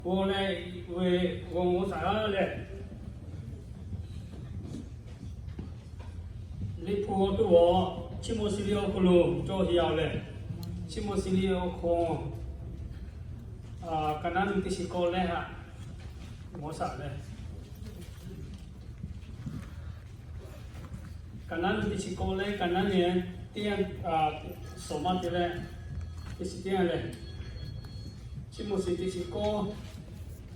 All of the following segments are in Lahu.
G'aw leh ve g'aw g'aw taˍ leh, Liꞈ hpu g'aw tuˬ awˬ, Chiˇ mvuh shiˍ liꞈ awˬ hk'aw lo cawˬ heˍ yaˇ leh, Chiˇ mvuh shiˍ liꞈ awˬ hk'aw, Kaˍnaˆ nuˇ teˇ chi k'awˇ leh haꞈ, g'aw shaˍ leh, Kaˍnaˆ nuˇ teˇ chi k'awˇ leh Kaˍnaˆ nehˬ teˇ yanˇ, shawˍ maˇ te leh, teˇ chi teˇ yanˇ leh, Chiˇ mvuh shiˍ teˇ chi k'awˇ,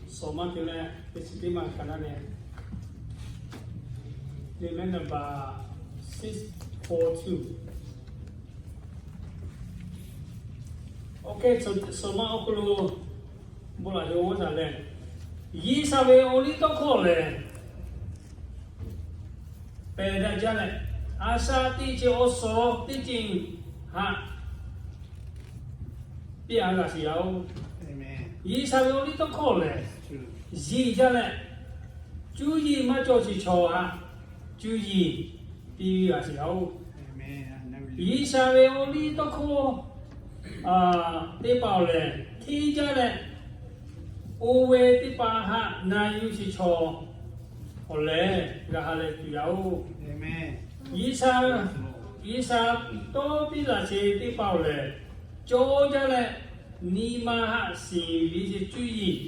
shawˍ maˇ te leh teˇ chi teˇ maˇ Kaˍnaˆ nehˬ, เลข number six four two. Oˇ hk'e shawˍ maˇ awˬ hk'aw lo bon laꞈ yaw g'aw shaˍ leh, G'uiˬsha ve awˬ liˇ tawˇ hkawˇ lehˬ, pehˬ daꞈ jaˇ leh, a shaꞈ teˇ ceuˬ awˬ suhˍ teˇ ceuˬ haꞈ piˇ a g'a sheˍ yaˇ oˬ. G'uiˬsha ve awˬ liˇ tawˇ hkawˇ lehˬ, yiˬ jaˇ leh, cuˇ yiˍ maˇ cawˬ sheˍ chaw haꞈ cuˇ yiˍ piˇ g'a sheˍ yaˇ oˬ. G'uiˬsha ve awˬ liˇ tawˇ hkawˇ teˇ hpaˍ awˬ lehˬ, hteˇ jaˇ leh, oˇ ve teˇ hpaˍ haꞈ na yuˬ sheˍ chaw awˬ lehˬ g'a ha leh tuˬ yaˇ oˬ. G'uiˬsha, G'uiˬsha tawˇ piˇ laˬ sheˍ teˇ hpaˍ awˬ lehˬ, cawˇ jaˇ leh, nyi ma haꞈ shiˍ ve sheˍ cuˇ yiˍ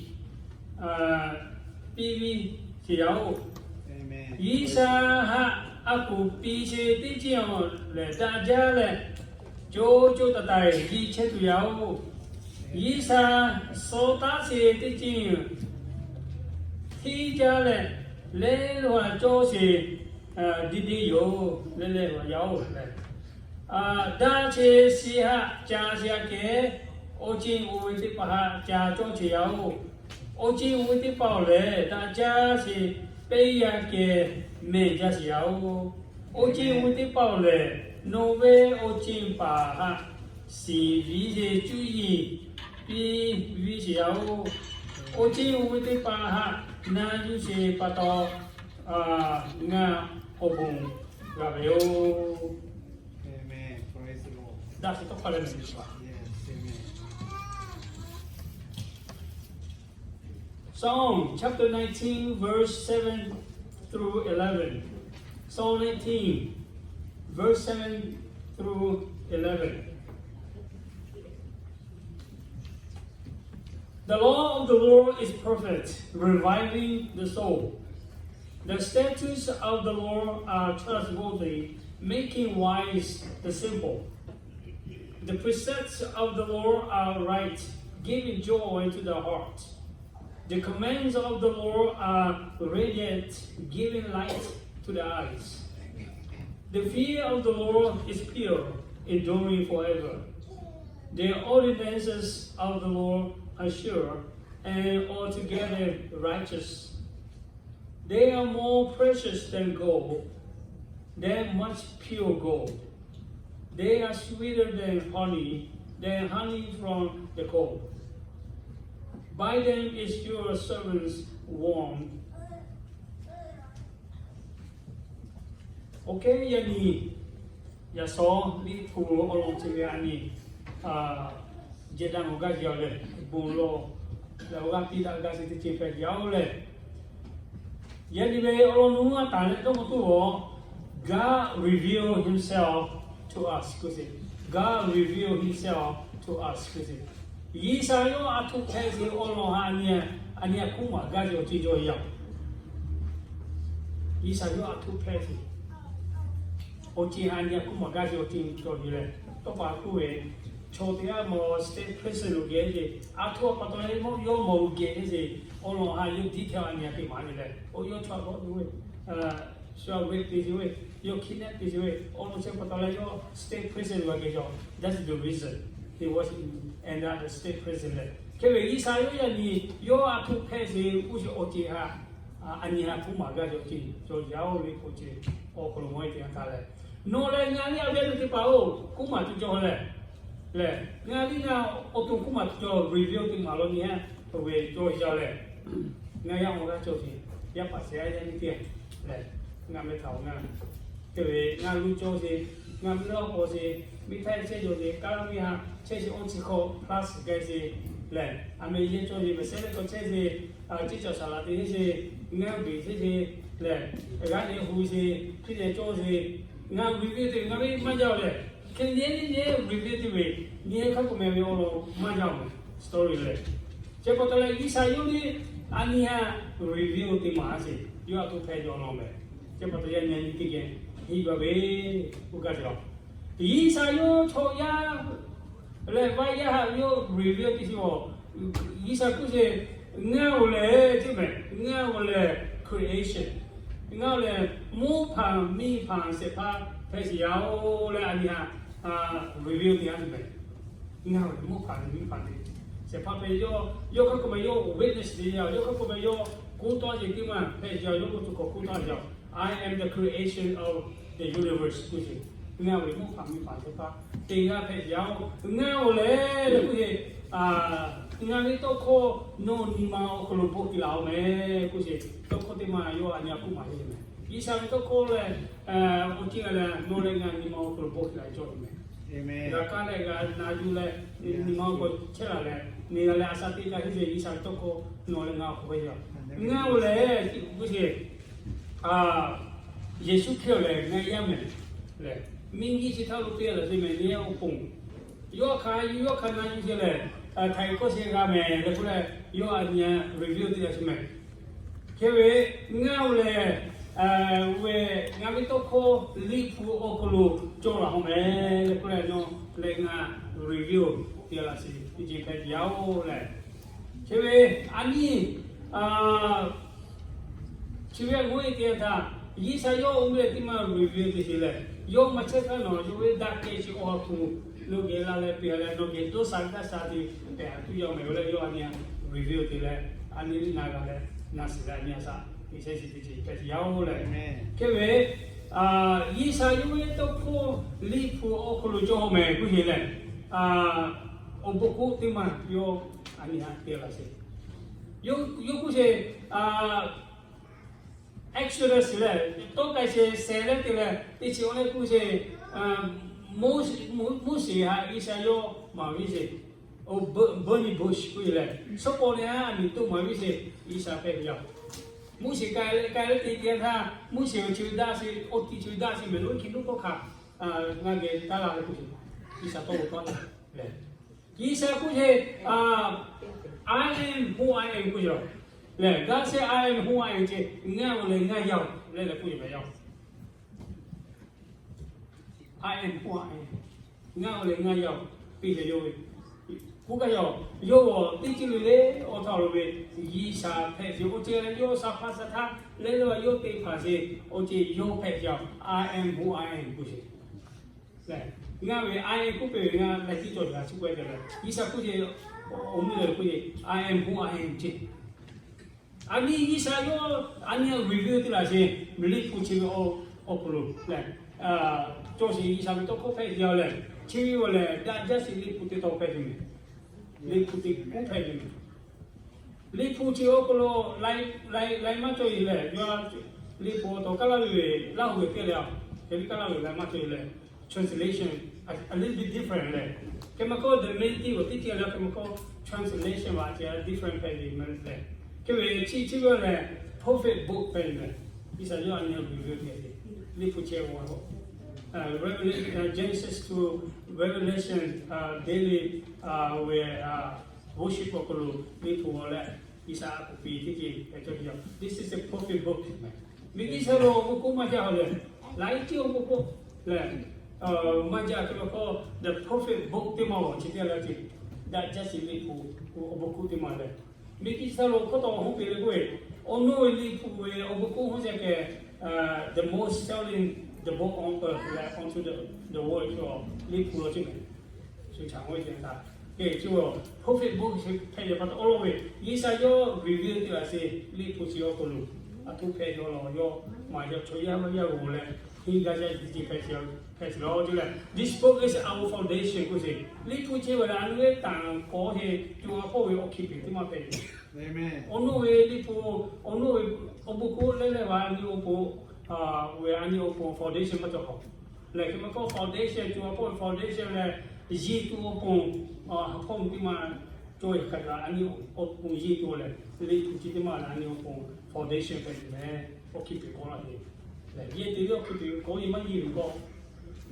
piˇ ve sheˍ yaˇ oˬ. G'uiˬsha haꞈ a kuˬ piˇ sheˍ teˇ ceuˬ awˬ lehˬ daꞈ jaˇ leh, co co taiˍ taiˍ yiˇ chehˇ tuˬ yaˇ oˬ. G'uiˬsha suh taˉ sheˍ teˇ ceuˬ hteˇ jaˇ leh, leh lo haꞈ cawˇ sheˍ deˇ deˇ yoˬ leh leh lo yaˇ oˬ leh, daꞈ sheˍ shiˍ haꞈ ca sheˍ aꞈ kehˉ, awˬ ceuˬ oˇ ve teˇ hpaˍ haꞈ ca cawˇ sheˍ yaˇ oˬ. Awˬ ceuˬ oˇ ve teˇ hpaˍ awˬ lehˬ daꞈ jaˇ sheˍ, pehˇ yaˇ kehˉ mehˬ jaˇ sheˍ yaˇ oˬ. Awˬ ceuˬ oˇ ve teˇ hpaˍ awˬ lehˬ, nawˬ ve awˬ ceuˬ paˍ haꞈ shiˍ ve sheˍ cuˇ yiˍ piˇ ve sheˍ yaˇ oˬ. Awˬ ceuˬ oˇ ve teˇ hpaˍ haꞈ na yuˬ sheˍ pa taw, ngaˬ awˬ bon g'a ve yoˬ. Daꞈ sheˍ tawˇ hkawˇ leh mehˬ teˇ hpaˍ. Psalm chapter nineteen, verse seven through eleven. Psalm nineteen, verse seven through eleven. The law of the Lord is perfect, reviving the soul. The statutes of the Lord are trustworthy, making wise the simple. The precepts of the Lord are right, giving joy to the heart. The commands of the Lord are radiant, giving light to the eyes. The fear of the Lord is pure, enduring forever. The ordinances of the Lord are sure and altogether righteous. They are more precious than gold, than much pure gold. They are sweeter than honey, than honey from the comb. By them is your servants warned. Okay, yaꞈ nyi, yaꞈ shawˉ Liꞈ hpu awˬ lawn chi ve a nyi, jehˬ daꞈ mawˬ gaˇ ve awˬ lehˬ, bon lawˬ leh awˬ g'aˇ piˇ daꞈ gaˇ ve teˇ ceuˬ hpehꞈ yaˇ oˬ lehˬ, yaꞈ nyi ve awˬ lawn nuˇ a taˍ leh dawˇ maw tuˬ awˬ, God reveal himself to us k'oˆ sheˍ. God reveal himself to us k'oˆ sheˍ. G'uiˬsha yawˇ a htoꞈ hpehꞈ sheˍ awˬ lawn haꞈ a nyi a kuˉ maˬ gaˇ ve awˬ ceuˬ cawˬ ve yaˇ. G'uiˬsha yawˇ a htoꞈ hpehꞈ sheˍ awˬ ceuˬ haꞈ a nyi a kuˉ maˬ gaˇ ve awˬ ceuˬ cawˬ ve lehˬ, tawˇ pa k'oˆ ve, chaw teˇ g'aˇ mawˬ state president lo geh ve, a htoꞈ pa taw leh mawˇ yawˇ mawˬ lo geh ve sheˍ, awˬ lawn haꞈ yawˇ detail a nyi a te maˍ ve lehˬ, o yawˇ chaw a g'awˇ ve, shu a g'awˇ te sheˍ ve, yawˇ hkiˉ nehˆ te sheˍ ve, awˬ lawn chi pa taw leh yawˇ state president lo geh cawˬ. That's the reason he was in another state president lehˬ. Hk'e ve G'uiˬsha yawˇ yaꞈ nyi yawˇ a htoꞈ hpehꞈ sheˍ k'oˆ sheˍ awˬ ceuˬ haꞈ a nyi a kuˉ maˬ gaˇ ve awˬ ceuˬ cawˬ yaˇ oˬ ve k'oˆ ceuˬ awˬ hk'aw lo maˇ heˆ te a taˍ lehˬ, nawˬ leh ngaˬ liˇ a ve teˇ hpaˍ-oˬ, kuˉ maˬ tuˬ cawˬ lehˬ, lehˬ ngaˬ liˇ ngaˬ awˬ to kuˉ maˬ tuˬ cawˬ reveal te maˍ law nyi a, awˬ ve cawˬ yaˇ lehˬ, ngaˬ yaˇ awˬ g'aˇ cawˬ ve, yaˇ paˍ shehˍ yaˇ nyi teˇ lehˬ, ngaˬ meh htaꞈ ngaˬ, hk'e ve ngaˬ lo cawˬ sheˍ, ngaˬ miˇ lawˇ k'awꞈ sheˍ, miˇ htaˇ chehˇ cawˬ sheˍ, kaˇ miˇ haꞈ chehˇ sheˍ, awˬ chi hk'aw plus gaˇ sheˍ lehˬ, a meh yehˇ cawˇ ve mehˍ sehˉ leh k'awꞈ chehˇ ve, ceˇ cawˬ saˍ laꞈ te heˆ sheˍ, ngaˇ beˬ sheˍ sheˍ lehˬ, g'aˇ leh hu sheˍ, hkiˇ leh cawˇ sheˍ, ngaˬ hui ve teˇ ngaˬ ve maˇ jaˇ lehˬ, hk'e le le le reveal te ve, nyi hk'a k'oˆ meh ve awˬ lawn maˇ jaˇ mehˍ. Story lehˬ, chi pa taw leh G'uiˬsha yawˇ ve a nyi htaꞈ reveal te maˍ sheˍ, yawˇ a htoꞈ hpehꞈ ve awˬ lawn mehˍ. Chi pa taw yaˇ nyi nyi teˇ geh heˆ gaˇ ve, k'oˆ gaˇ ve yoˬ. G'uiˬsha yawˇ chaw yaˇ lehˬ, vaˇ yaˇ htaꞈ yawˇ reveal te sheˍ-oˬ. G'uiˬsha k'oˆ sheˍ, ngaˬ-oˬ lehˬ, ceˇ mehˍ, ngaˬ-oˬ lehˬ creation, ngaˬ-oˬ lehˬ mvuhˇ hpanˍ miˇ hpanˍ shehˍ hpaˇ hpehꞈ sheˍ yaˇ-oˬ leh, a nyi htaꞈ reveal te-a sheˍ mehˍ. Ngaˬ-oˬ lehˬ mvuhˇ hpanˍ miˇ hpanˍ te shehˍ hpaˇ hpehꞈ yaˇ. Yawˇ hk'a k'oˆ meh yawˇ witness te yaˇ, yawˇ hk'a k'oˆ meh yawˇ k'oˆ tawˆ sheˍ teˇ maˬ hpehꞈ yaˇ, yawˇ k'oˆ tuˬ k'awꞈ k'oˆ taˍ yaˇ. I am the creation of the universe k'oˆ sheˍ. Ngaˬ-oˬ lehˬ mvuhˇ hpanˍ miˇ hpanˍ shehˍ hpaˇ te g'aˇ hpehꞈ yaˇ-oˬ. Ngaˬ-oˬ lehˬ leh k'oˆ sheˍ, ngaˬ ve tawˇ hkawˇ nawˬ nyi ma awˬ hk'aw lo bvuhꞈ te laˬ-oˬ mehˍ k'oˆ sheˍ. Tawˇ hkawˇ teˇ maˬ yawˇ a nyi htaꞈ k'oˆ maˍ sheˍ mehˍ. G'uiˬsha ve tawˇ hkawˇ lehˬ, awˬ ceuˬ lehˬ nawˬ leh ngaˬ nyi ma awˬ hk'aw lo bvuhꞈ te laˬ cawˇ ve mehˍ. G'a kaˇ leh g'a na yuˬ leh, nyi ma awˬ hk'aw chehˇ laˬ leh, nyi g'a leh a sha teˇ g'aˇ heˆ ve G'uiˬsha ve tawˇ hkawˇ nawˬ leh ngaˬ awˬ hk'aw lo ve yoˬ. Ngaˬ-oˬ lehˬ, k'oˆ sheˍ, Yeˍsuˆ Hkriꞈ lehˬ ngaˬ yaˇ mehˍ lehˬ, miˬguiˬ chi htaˇ lo te laˬ sheˍ mehˍ, nyi awˬ pon yawˇ hk'aˬ yuˬ yawˇ hk'aˬ na yuˬ sheˍ lehˬ, htaiˍ hkawˇ sheˍ g'a mehˍ leh k'oˆ leh, yawˇ a nyi htaꞈ reveal te laˬ sheˍ mehˍ. Hk'e ve, ngaˬ-oˬ lehˬ, ve ngaˬ ve tawˇ hkawˇ Liꞈ hpu awˬ hk'aw lo cawˬ laˬ hawˬ mehˍ leh k'oˆ leh, nawˬ leh ngaˬ reveal te laˬ sheˍ, teˇ ceuˬ hpehꞈ yaˇ-oˬ lehˬ. Hk'e ve, a nyi chi ve a g'oˇ e te htaˇ, G'uiˬsha yawˇ oˇ ve teˇ maˬ reveal te sheˍ lehˬ, yawˇ maˇ chehˇ htaˇ nawˬ yawˇ ve daꞈ kehˬ chi awˬ hk'aw lo geh la leh pehˬ leh, nawˬ geh dawˇ sha gaˇ sha te tehꞈ a tuˇ yaˇ mehˍ-oˬ leh, yawˇ a nyi htaꞈ reveal te leh, a nyi na g'a leh, na shiˍ leh a nyi a shaꞈ te chehˇ sheˍ, teˇ ceuˬ hpehꞈ yaˇ-oˬ lehˬ. Hk'e ve, G'uiˬsha yawˇ ve tawˇ hkawˇ Liꞈ hpu awˬ hk'aw lo cawˬ hawˬ mehˍ k'oˆ sheˍ lehˬ, awˬ bon hk'oˆ teˇ maˬ yawˇ a nyi htaꞈ te laˬ sheˍ. Yawˇ k'oˆ sheˍ, Exodus lehˬ, tawˇ k'ai sheˍ, shehˍ leh te leh teˇ chi awˬ leh k'oˆ sheˍ, Moˉseˍ htaꞈ G'uiˬsha yawˇ maˍ ve sheˍ, burning bush k'oˆ lehˬ, shawˉ paw leh a miˬ toˆ maˍ ve sheˍ, G'uiˬsha hpehꞈ ve yoˬ. Moˉseˍ k'ai leh k'ai leh te te htaˇ, Moˉseˍ awˬ chi ve daꞈ sheˍ, awˬ ti chi ve daꞈ sheˍ mehˍ lo hkiˬ nuˇ hkawˇ hk'aˬ ngaˬ geh taˇ la leh k'oˆ sheˍ, G'uiˬsha tawˇ lo tawˇ leh, G'uiˬsha k'oˆ sheˍ, I am who I am k'oˆ sheˍ lehˬ, God said, I am who I am ce, ngaˬ-oˬ lehˬ ngaˬ yaˇ-oˬ leh leh k'oˆ sheˍ mehˍ yaˇ-oˬ. I am who I am, ngaˬ-oˬ lehˬ ngaˬ yaˇ-oˬ, piˇ leh yawˇ ve k'oˆ gaˇ yaˇ-oˬ. Yawˇ g'awˬ teˇ ceuˬ le le awˬ htaˇ lo ve G'uiˬsha hpehꞈ sheˍ, awˬ ceuˬ leh yawˇ sha hpaˇ sha htaˇ leh leh yawˇ te hpanˍ sheˍ, awˬ ceuˬ yawˇ hpehꞈ sheˍ, I am who I am k'oˆ sheˍ. Ngaˬ ve I am k'oˆ peuˬ ve ngaˬ leh tiˉ cawˬ gaˬ chi k'oˆ ve lehˬ, G'uiˬsha k'oˆ ce, awˬ mvuhˇ leh k'oˆ ce, I am who I am ce. A nyi G'uiˬsha yawˇ a nyi htaꞈ reveal te laˬ sheˍ, Liꞈ hpu chi ve awˬ hk'aw lo lehˬ, cawˬ sheˍ G'uiˬsha ve tawˇ hkawˇ hpehꞈ ve yoˬ lehˬ, chi ve awˬ lehˬ daꞈ jaˇ sheˍ Liꞈ hpu teˇ taw hpehꞈ ve mehˍ. Liꞈ hpu teˇ k'oˆ hpehꞈ ve mehˍ. Liꞈ hpu chi awˬ hk'aw lo laiˉ laiˉ maˇ cawˬ-e lehˬ, yawˇ Liꞈ hpu awˬ taw kaˇ laˇ ve Laˇ huˍ geh teˇ lehˬ, hk'e ve kaˇ laˇ ve laiˉ maˇ cawˬ-e lehˬ, translation a little bit different lehˬ, hk'e maˇ k'oˆ the main thing awˬ teˇ ceuˬ lehˬ, hk'e maˇ k'oˆ translation va ce different hpehꞈ ve mehˍ lehˬ, hk'e ve chi chi ve lehˬ prophet book hpehꞈ ve mehˍ. G'uiˬsha yawˇ a nyi htaꞈ reveal te ve Liꞈ hpu chehˇ ve, Revelation, Genesis to Revelation, daily ve worship awˬ hk'aw lo Liꞈ hpu g'aw leh, G'uiˬsha a k'oˍ piˇ teˇ ceuˬ hpehꞈ cawˇ ve yoˬ. This is a prophet book. Miˬguiˬ chi lo awˬ bon hk'oˆ maˇ jaˇ-oˬ lehˬ, laiˉ ceuˬ awˬ bon hk'oˆ lehˬ, maˇ jaˇ hk'e ve k'o, the prophet book teˇ maˬ awˬ chi teˇ g'aˇ leh ce, daꞈ jaˇ sheˍ Liꞈ hpu awˬ bon hk'oˆ teˇ maˬ lehˬ, miˬguiˬ chi lo hk'aw taw awˬ hoˉ peꞈ leh k'oˆ ve, awˬ naw ve Liꞈ hpu ve awˬ bon hk'oˆ hoˉ ce keh, the most selling the book on earth leh onto the world, Liꞈ hpu lo ce mehˍ. Shu chaꞈ maˇ ve ce htaꞈ, ke chi prophet book hpehꞈ ve pa taw awˬ lawn ve, G'uiˬsha yawˇ reveal te laˬ sheˍ Liꞈ hpu chi awˬ hk'aw lo, a htoꞈ hpehꞈ ve awˬ lawn yawˇ maˍ yaˇ chaw yaˇ maˇ yaˇ g'awˬ leh, henˇ gaˇ yaˇ teˇ ceuˬ hpehꞈ sheˍ, hpehꞈ sheˍ laˇ ce lehˬ, this book is our foundation k'oˆ sheˍ. Liꞈ hpu chehˇ ve lehˬ a nu ve tanˍ k'awꞈ heˆ, co ha hpawˇ ve awˬ hkiˇ peˍ teˇ maˇ hpehꞈ ve. Awˬ naw ve Liꞈ hpu, awˬ naw ve awˬ bon hk'oˆ leh leh va a nyi awˬ pon, ve a nyi awˬ pon foundation maˇ cawˬ hawˬ lehˬ, hk'e maˇ k'oˆ foundation co ha hpawˇ ve foundation lehˬ, yeˬ tuˬ awˬ pon, ha hpawˇ teˇ maˇ cawˇ ve hk'a gaˬ a nyi awˬ pon yeˇ to leh, liꞈ hpu chi teˇ maˇ leh a nyi awˬ pon foundation hpehꞈ tuˬ meh, awˬ hkiˇ peꞈ k'awꞈ la ve. Lehˬ yehˬ te ve awˬ hkiˇ peꞈ k'awꞈ ve maˇ yeˇ ve k'o,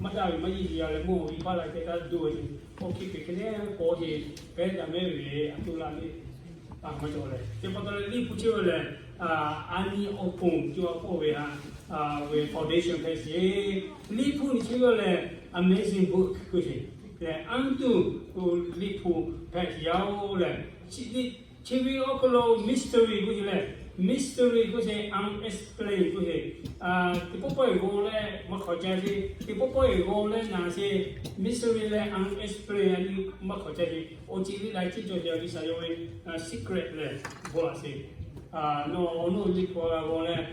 maˇ daꞈ ve maˇ yeˇ ve a leh mawˇ ve paˇ la kehˬ kaꞈ duˇ ve, awˬ hkiˇ peꞈ hk'e le k'awꞈ ve, pehˉ daꞈ mehˉ ve a tuˇ la ve, a maˇ cawˬ lehˬ. Chi pa taw leh liꞈ hpu chi ve lehˬ, a nyi awˬ pon cawˇ a k'oˆ ve ha, ve foundation hpehꞈ sheˍ. Liꞈ hpu nyi chi ve lehˬ amazing book k'oˆ sheˍ. Lehˬ anˇ tuˬ liꞈ hpu hpehꞈ sheˍ yaˇ oˬ lehˬ, chi ve awˬ hk'aw lo mystery k'oˆ sheˍ lehˬ, mystery k'oˆ sheˍ, unexplained k'oˆ sheˍ. Teˇ pawˆ pawˆ-e g'aw leh maˇ hk'awꞈ ca sheˍ, teˇ pawˆ pawˆ-e g'aw leh naˍ sheˍ, mystery leh unexplained a nyi maˇ hk'awꞈ ca sheˍ. Awˬ ceˬ ve la ciˇ cawˬ sheˍ, G'uiˬsha yawˇ ve secret lehˬ bvuhꞈ laꞈ sheˍ. Nawˬ awˬ nuˇ liꞈ hpu g'a g'aw leh,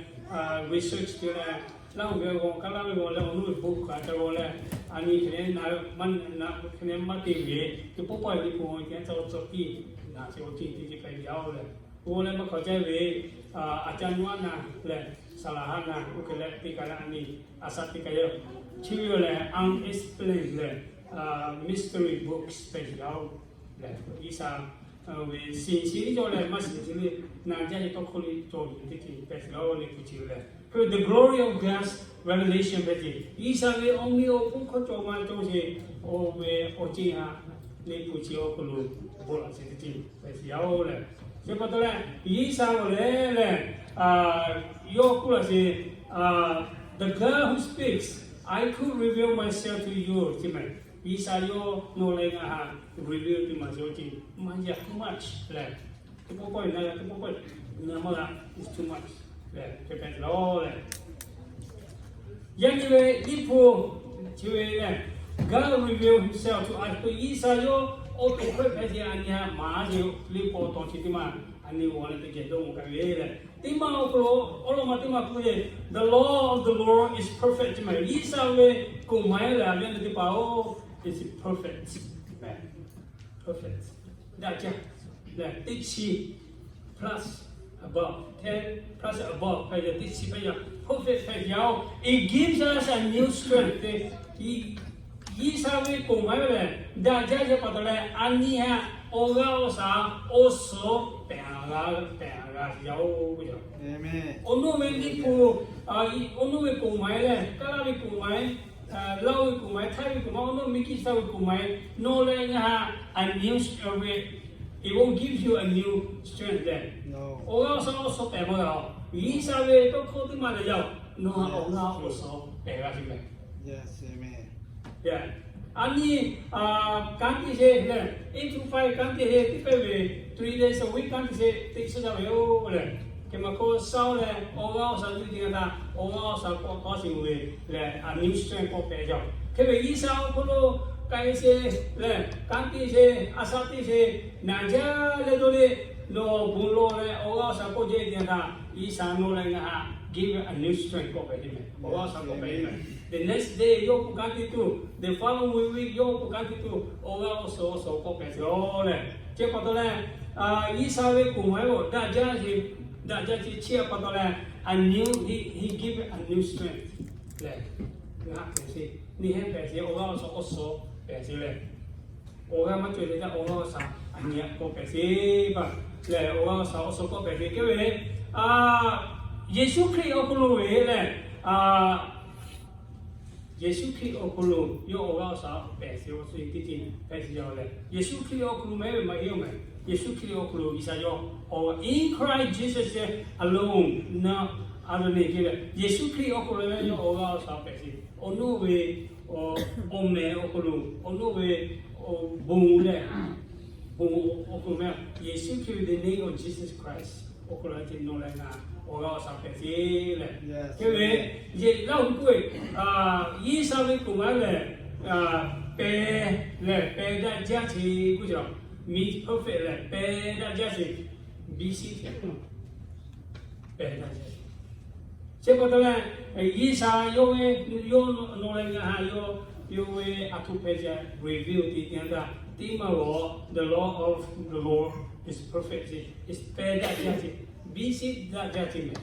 research te leh, Laˇ huˍ ve g'aw, Kaˇ laˇ ve g'aw leh awˬ nuˇ ve bon hk'aˬ ca g'aw leh, a nyi hk'e le na, hk'e le maˇ te ve, teˇ pawˆ pawˆ liꞈ hpu g'aw ve teˇ yanˇ ca tiˉ, naˍ sheˍ awˬ ceˬ teˇ ceuˬ hpehꞈ yaˇ oˬ lehˬ, g'aw leh maˇ hk'awꞈ ca ve, a ca nuˇ aˉ na lehˬ, saˍ laˍ haˉ na oˇ hk'e leh teˇ kaˬ leh a nyi a shaꞈ teˇ kaˬ yaˇ, chi ve lehˬ unexplained lehˬ, mystery books hpehꞈ yaˇ oˬ lehˬ, G'uiˬsha ve shiˍ chi ve cawˬ leh maˇ shiˍ chi ve, naˍ jaˇ ve tawˇ hkawˇ le cawˬ ve teˇ ceuˬ hpehꞈ sheˍ laˇ oˬ. Liꞈ hpu chi ve lehˬ, the glory of God's revelation hpehꞈ sheˍ. G'uiˬsha ve awˬ meꞈ awˬ hponˇ hkawˇ cawˬ ma cawˬ sheˍ. Oˇ ve awˬ ceˬ ha liꞈ hpu chi awˬ hk'aw lo bvuhꞈ laꞈ sheˍ teˇ ceuˬ hpehꞈ sheˍ yaˇ oˬ lehˬ. Chi pa taw leh G'uiˬsha g'aw leh lehˬ, yawˇ k'oˆ laꞈ sheˍ, the God who speaks, I could reveal myself to you chi mehˍ. G'uiˬsha yawˇ nawˬ leh ngaˬ ha reveal te maˍ sheˍ awˬ ceˬ maˇ yaꞈ too much lehˬ, teˇ pawˆ pawˆ na g'a, teˇ pawˆ pawˆ na maˇ g'a, it's too much lehˬ hpehꞈ sheˍ laˇ oˬ lehˬ. Yaꞈ nyi ve liꞈ hpu chi ve lehˬ, God reveal himself to us k'o, G'uiˬsha yawˇ awˬ to hkawehˇ hpehꞈ sheˍ a nyi ha maˍ sheˍ. Liꞈ hpu awˬ taw chi teˇ maˇ a nyi g'aw leh teˇ geh dawˇ maw kaꞈ ve lehˬ, teˇ maˇ awˬ hk'aw lo awˬ lawn ma teˇ maˇ k'oˆ ve, the law of the Lord is perfect chi mehˍ. G'uiˬsha ve koˬ maˍ lehˬ a ve a nyi teˇ hpaˍ oˬ, is perfect, perfect, daꞈ jaˇ lehˬ, teˇ chi plus above, ten plus above hpehꞈ yaˇ, teˇ chi hpehꞈ yaˇ, perfect hpehꞈ yaˇ oˬ. It gives us a new strength te, G'uiˬsha ve koˬ maˍ lehˬ daꞈ jaˇ ve pa taw leh a nyi ha awˬ g'aˇ awˬ shaˍ awˬ suhˍ pehˍ a g'a, pehˍ a g'a yaˇ oˬ. Awˬ nuˇ ve liꞈ hpu, awˬ nuˇ ve koˬ maˍ lehˬ, Kaˇ laˇ ve koˬ maˍ, Laˇ huˍ ve koˬ maˍ, Htaiˇ ve koˬ maˍ, awˬ nuˇ Mekisha ve koˬ maˍ, nawˬ leh ngaˬ ha a new strength, it won't give you a new strength lehˬ, awˬ g'aˇ awˬ shaˍ awˬ suhˍ pehˍ maˇ g'a oˬ. G'uiˬsha ve tawˇ hkawˇ teˇ maˇ lehˬ yaˇ, nawˬ ha awˬ g'aˇ awˬ shaˍ pehˍ g'a sheˍ mehˍ. A nyi, kanˉ teˇ sheˍ lehˬ, eight to five kanˉ teˇ sheˍ teˇ pehˇ ve, three days a week kanˉ teˇ sheˍ teˇ suhˉ jaˇ ve yoˬ lehˬ, hk'e maˇ k'oˆ, saˉ leh awˬ g'aˇ awˬ shaˍ zuˇ te g'a htaˇ, awˬ g'aˇ awˬ shaˍ k'awꞈ tawˇ sheˍ ve lehˬ, a new strength k'awꞈ pehˍ jaˇ. Hk'e ve G'uiˬsha awˬ hk'aw lo k'ai sheˍ lehˬ, kanˉ teˇ sheˍ, a shaꞈ teˇ sheˍ, naˍ jaˇ leh dawˇ le, nawˬ bon lawˬ leh awˬ g'aˇ awˬ shaˍ k'awꞈ jehˇ te htaˇ, G'uiˬsha nawˬ leh ngaˬ ha give a new strength k'awꞈ pehˍ te mehˍ. Awˬ g'aˇ awˬ shaˍ k'awꞈ pehˍ te mehˍ. The next day yawˇ k'oˆ kanˉ teˇ tuˬ, the following week yawˇ k'oˆ kanˉ teˇ tuˬ, awˬ g'aˇ awˬ shaˍ awˬ suhˍ k'awꞈ pehˍ te laˇ lehˬ. Chi pa taw leh, G'uiˬsha ve koˬ maˍ lehˬ daꞈ jaˇ sheˍ, daꞈ jaˇ sheˍ. Chi pa taw leh, a new, he, he give a new strength lehˬ, ngaˬ ha pehˍ sheˍ, neˇ hehˉ pehˍ sheˍ, awˬ g'aˇ awˬ shaˍ awˬ suhˍ pehˍ sheˍ lehˬ, awˬ g'aˇ maˇ cawˬ sheˍ htaˇ awˬ g'aˇ awˬ shaˍ a nyi k'awꞈ pehˍ sheˍ paˇ lehˬ, awˬ g'aˇ awˬ shaˍ awˬ suhˍ k'awꞈ pehˍ sheˍ. Hk'e ve Yeˍsuˆ Hkriꞈ awˬ hk'aw lo ve lehˬ, Yeˍsuˆ Hkriꞈ awˬ hk'aw lo yawˇ awˬ g'aˇ awˬ shaˍ pehˍ sheˍ awˬ suhˍ teˇ ceuˬ hpehꞈ sheˍ yaˇ lehˬ, Yeˍsuˆ Hkriꞈ awˬ hk'aw lo mehˉ ve maˇ heˆ mehˍ. Yeˍsuˆ Hkriꞈ awˬ hk'aw lo G'uiˬsha yawˇ, in Christ Jesus alone, no other name lehˬ, Yeˍsuˆ Hkriꞈ awˬ hk'aw lo lehˬ yawˇ awˬ g'aˇ awˬ shaˍ pehˍ sheˍ. Awˬ nuˇ ve awˬ mehˍ awˬ hk'aw lo, awˬ nuˇ ve bon lehˬ, bon awˬ hk'aw lo mehˍ, Yeˍsuˆ Hkriꞈ ve the name of Jesus Christ awˬ hk'aw lo ce nawˬ leh ngaˬ awˬ g'aˇ awˬ shaˍ pehˍ sheˍ lehˬ. Hk'e ve, yehˬ Laˇ huˍ k'oˆ ve, G'uiˬsha ve koˬ maˍ lehˬ, pehˍ lehˬ pehˍ daꞈ jaˇ sheˍ k'oˆ ve, means perfect lehˬ pehˍ daꞈ jaˇ sheˍ, B C pehˍ daꞈ jaˇ sheˍ. Chi pa taw leh, G'uiˬsha yawˇ ve, yawˇ nawˬ leh ngaˬ ha yawˇ, yawˇ ve a htoꞈ hpehꞈ ca reveal te te htaˇ, teˇ maˇ g'aw, the law of the Lord is perfect sheˍ, is pehˍ daꞈ jaˇ sheˍ, B C daꞈ jaˇ sheˍ mehˍ.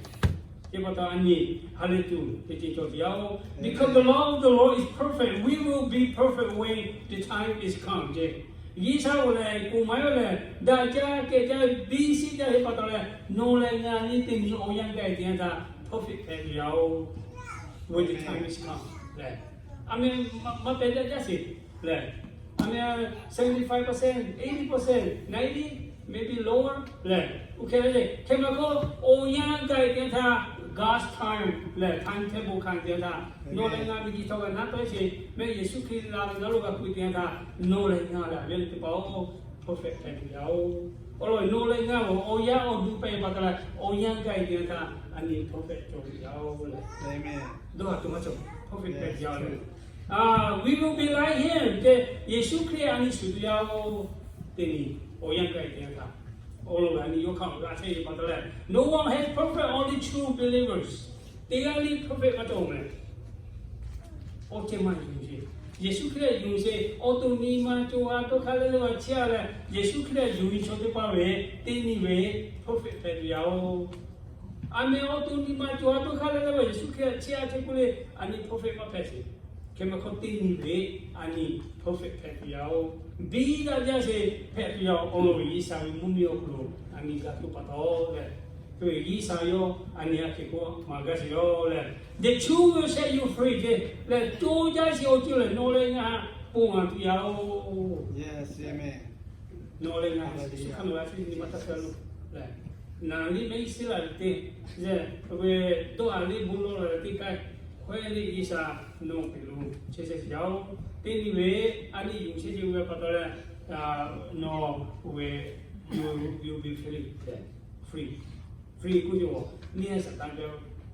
Chi pa taw a nyi, ha lehˬ tuˬ teˇ ceuˬ cawˬ sheˍ yaˇ oˬ. Because the law of the Lord is perfect, we will be perfect when the time is come sheˍ. G'uiˬsha-oˬ lehˬ, kuˬ maˍ-oˬ lehˬ, daꞈ jaˇ kehˬ jaˇ biˇ shiˆ jaˇ ve pa taw leh, nawˬ lehˬ ngaˬ nyi teˇ nyi awˬ yanˇ gaˇ e teˇ yanˇ htaˇ perfect hpehꞈ tuˬ yaˇ-oˬ. When the time is come lehˬ, a meh maˇ pehˬ jaˇ jaˇ sheˍ lehˬ, a meh seventy five percent, eighty percent, ninety, maybe lower lehˬ, oˇ hk'e le le hk'e maˇ k'oˆ, awˬ yanˇ gaˇ e teˇ yanˇ htaˇ, God's time lehˬ, time table hkanˍ teˇ yanˇ htaˇ, nawˬ lehˬ ngaˬ miˬguiˬ htawˇ g'a naˉ tawˆ e sheˍ, mehˆ Yeˍsuˆ Hkriꞈ la ve naˉ lo g'a hpu teˇ yanˇ htaˇ, nawˬ lehˬ ngaˬ lehˬ ve teˇ hpaˍ-oˬ, perfect hpehꞈ tuˬ yaˇ-oˬ. Awˬ lawn nawˬ lehˬ ngaˬ awˬ yanˇ awˬ duˬ pehˬ ve pa taw leh, awˬ yanˇ gaˇ e teˇ yanˇ htaˇ a nyi perfect cawˬ tuˬ yaˇ-oˬ lehˬ, dawˇ haˍ tuˬ maˇ cawˬ, perfect hpehꞈ tuˬ yaˇ-oˬ lehˬ. We will be like him tehꞈ, Yeˍsuˆ Hkriꞈ a nyi shuˍ tuˬ yaˇ-oˬ. Teˇ nyi awˬ yanˇ gaˇ e teˇ yanˇ htaˇ, awˬ lawn a nyi yawˇ hkanˇ g'a chehˇ ve pa taw leh, no one has perfect, only true believers. Teˇ g'aˇ le perfect maˇ cawˬ mehˍ. Awˬ ceuˬ maˇ yonˍ sheˍ. Yeˍsuˆ Hkriꞈ yonˍ sheˍ. Awˬ to nyi ma co ha tawˇ hk'aˇ leh leh g'a chehˇ a leh, Yeˍsuˆ Hkriꞈ yonˍ ve chaw teˇ hpaˍ ve teˇ nyi ve perfect hpehꞈ tuˬ yaˇ-oˬ. A meh awˬ to nyi ma co ha tawˇ hk'aˇ leh leh g'a Yeˍsuˆ Hkriꞈ chehˇ a chehˇ k'oˆ le, a nyi perfect maˇ hpehꞈ sheˍ. Hk'e maˇ hk'awˇ teˇ nyi ve a nyi perfect hpehꞈ tuˬ yaˇ-oˬ. Biˇ daꞈ jaˇ sheˍ hpehꞈ tuˬ yaˇ-oˬ. Awˬ lawn ve G'uiˬsha ve mvuhˇmiˬ awˬ hk'aw lo a nyi g'a tuˬ pa taw lehˬ, G'uiˬsha yawˇ a nyi a hk'e k'o maˍ gaˇ sheˍ yaˇ lehˬ, the truth will set you free tehꞈ lehˬ, co jaˇ sheˍ awˬ ceuˬ lehˬ nawˬ leh ngaˬ ponˬ a tuˬ yaˇ-oˬ. Nawˬ leh ngaˬ Yeˍsuˆ hk'aˇ nawˬ g'a chehˇ nyi ma taˇ chehˇ lo lehˬ, naˍ liˇ mehˆ iˉ shiˉ laˬ ve teˇ, ve dawˇ haˍ liˇ bon lawˬ laˬ ve teˇ kaˇ, hkawehˇ liˇ G'uiˬsha nawˬ hk'e lo chehˇ chehˇ sheˍ yaˇ-oˬ. Teˇ nyi ve a nyi yonˍ chehˇ chehˇ ve pa taw leh, nawˬ ve you'll be free, free k'oˆ ve, neˇ Saˍtanˍ geh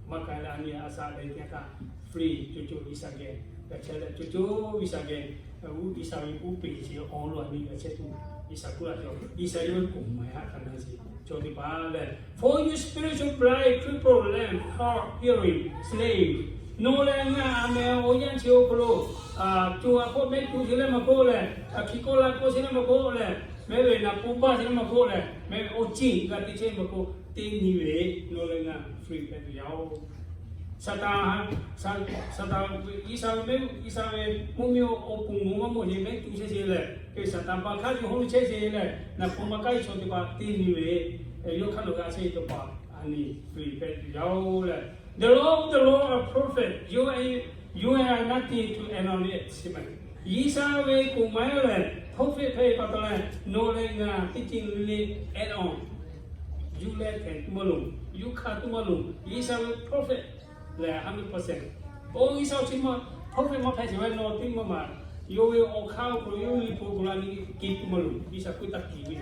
maˇ k'ai leh a nyi a shaꞈ leh teˇ htaˇ free co co G'uiˬsha geh g'a chehˇ leh co co G'uiˬsha geh, G'uiˬsha ve uˉ peꞈ chi awˬ lawn a nyi g'a chehˇ tuˬ G'uiˬsha k'oˆ la cawˬ. G'uiˬsha yawˇ ve k'oˍ maˍ haˆ hk'a na sheˍ chaw teˇ hpaˍ lehˬ, for you spiritual blind, crippled, lame, heart hearing, slave. Nawˬ lehˬ ngaˬ a meh awˬ yanˇ chi awˬ hk'aw lo co a hk'oˆ mehˆ tu sheˍ leh maˇ k'oˆ lehˬ, hkiˬ kawˆ la kawˆ sheˍ leh maˇ k'oˆ lehˬ, mehˆ ve naˍ po baˇ sheˍ leh maˇ k'oˆ lehˬ, mehˆ ve awˬ ciˉ g'a te chehˇ maˇ k'oˆ, teˇ nyi ve nawˬ leh ngaˬ free hpehꞈ tuˬ yaˇ-oˬ. Saˍtanˍ, Saˍtanˍ, G'uiˬsha ve mehˆ, G'uiˬsha ve mvuhˇmiˬ awˬ pon maˇ mawˬ sheˍ mehˆ tu chehˇ sheˍ lehˬ, hk'e Saˍtanˍ pa hk'aˇ ve hawˉ lo chehˇ sheˍ lehˬ, naˍ po maˇ kaˇ ve chaw teˇ hpaˍ teˇ nyi ve yawˇ hk'aˇ nawˬ g'a chehˇ ve teˇ hpaˍ a nyi free hpehꞈ tuˬ yaˇ-oˬ leh, the law of the Lord are perfect, you and, you and I nothing to add on it. G'uiˬsha ve k'oˍ maˍ lehˬ perfect hpehꞈ ve pa taw leh, nawˬ leh ngaˬ teˇ ceuˬ le le add on, yuˬ leh hpehꞈ tuˬ maˇ loˍ, yuˬ hkanˍ tuˬ maˇ loˍ. G'uiˬsha ve perfect lehˬ hundred percent. Oˇ G'uiˬsha chi ma perfect maˇ hpehꞈ sheˍ ve nawˬ teˇ maˇ maˍ. Yawˇ ve awˬ hk'aˇ awˬ hk'aw lo yawˇ liꞈ hpu awˬ hk'aw lo a nyi kehˬ tuˬ maˇ loˍ. G'uiˬsha k'oˆ taˇ kehˬ ve,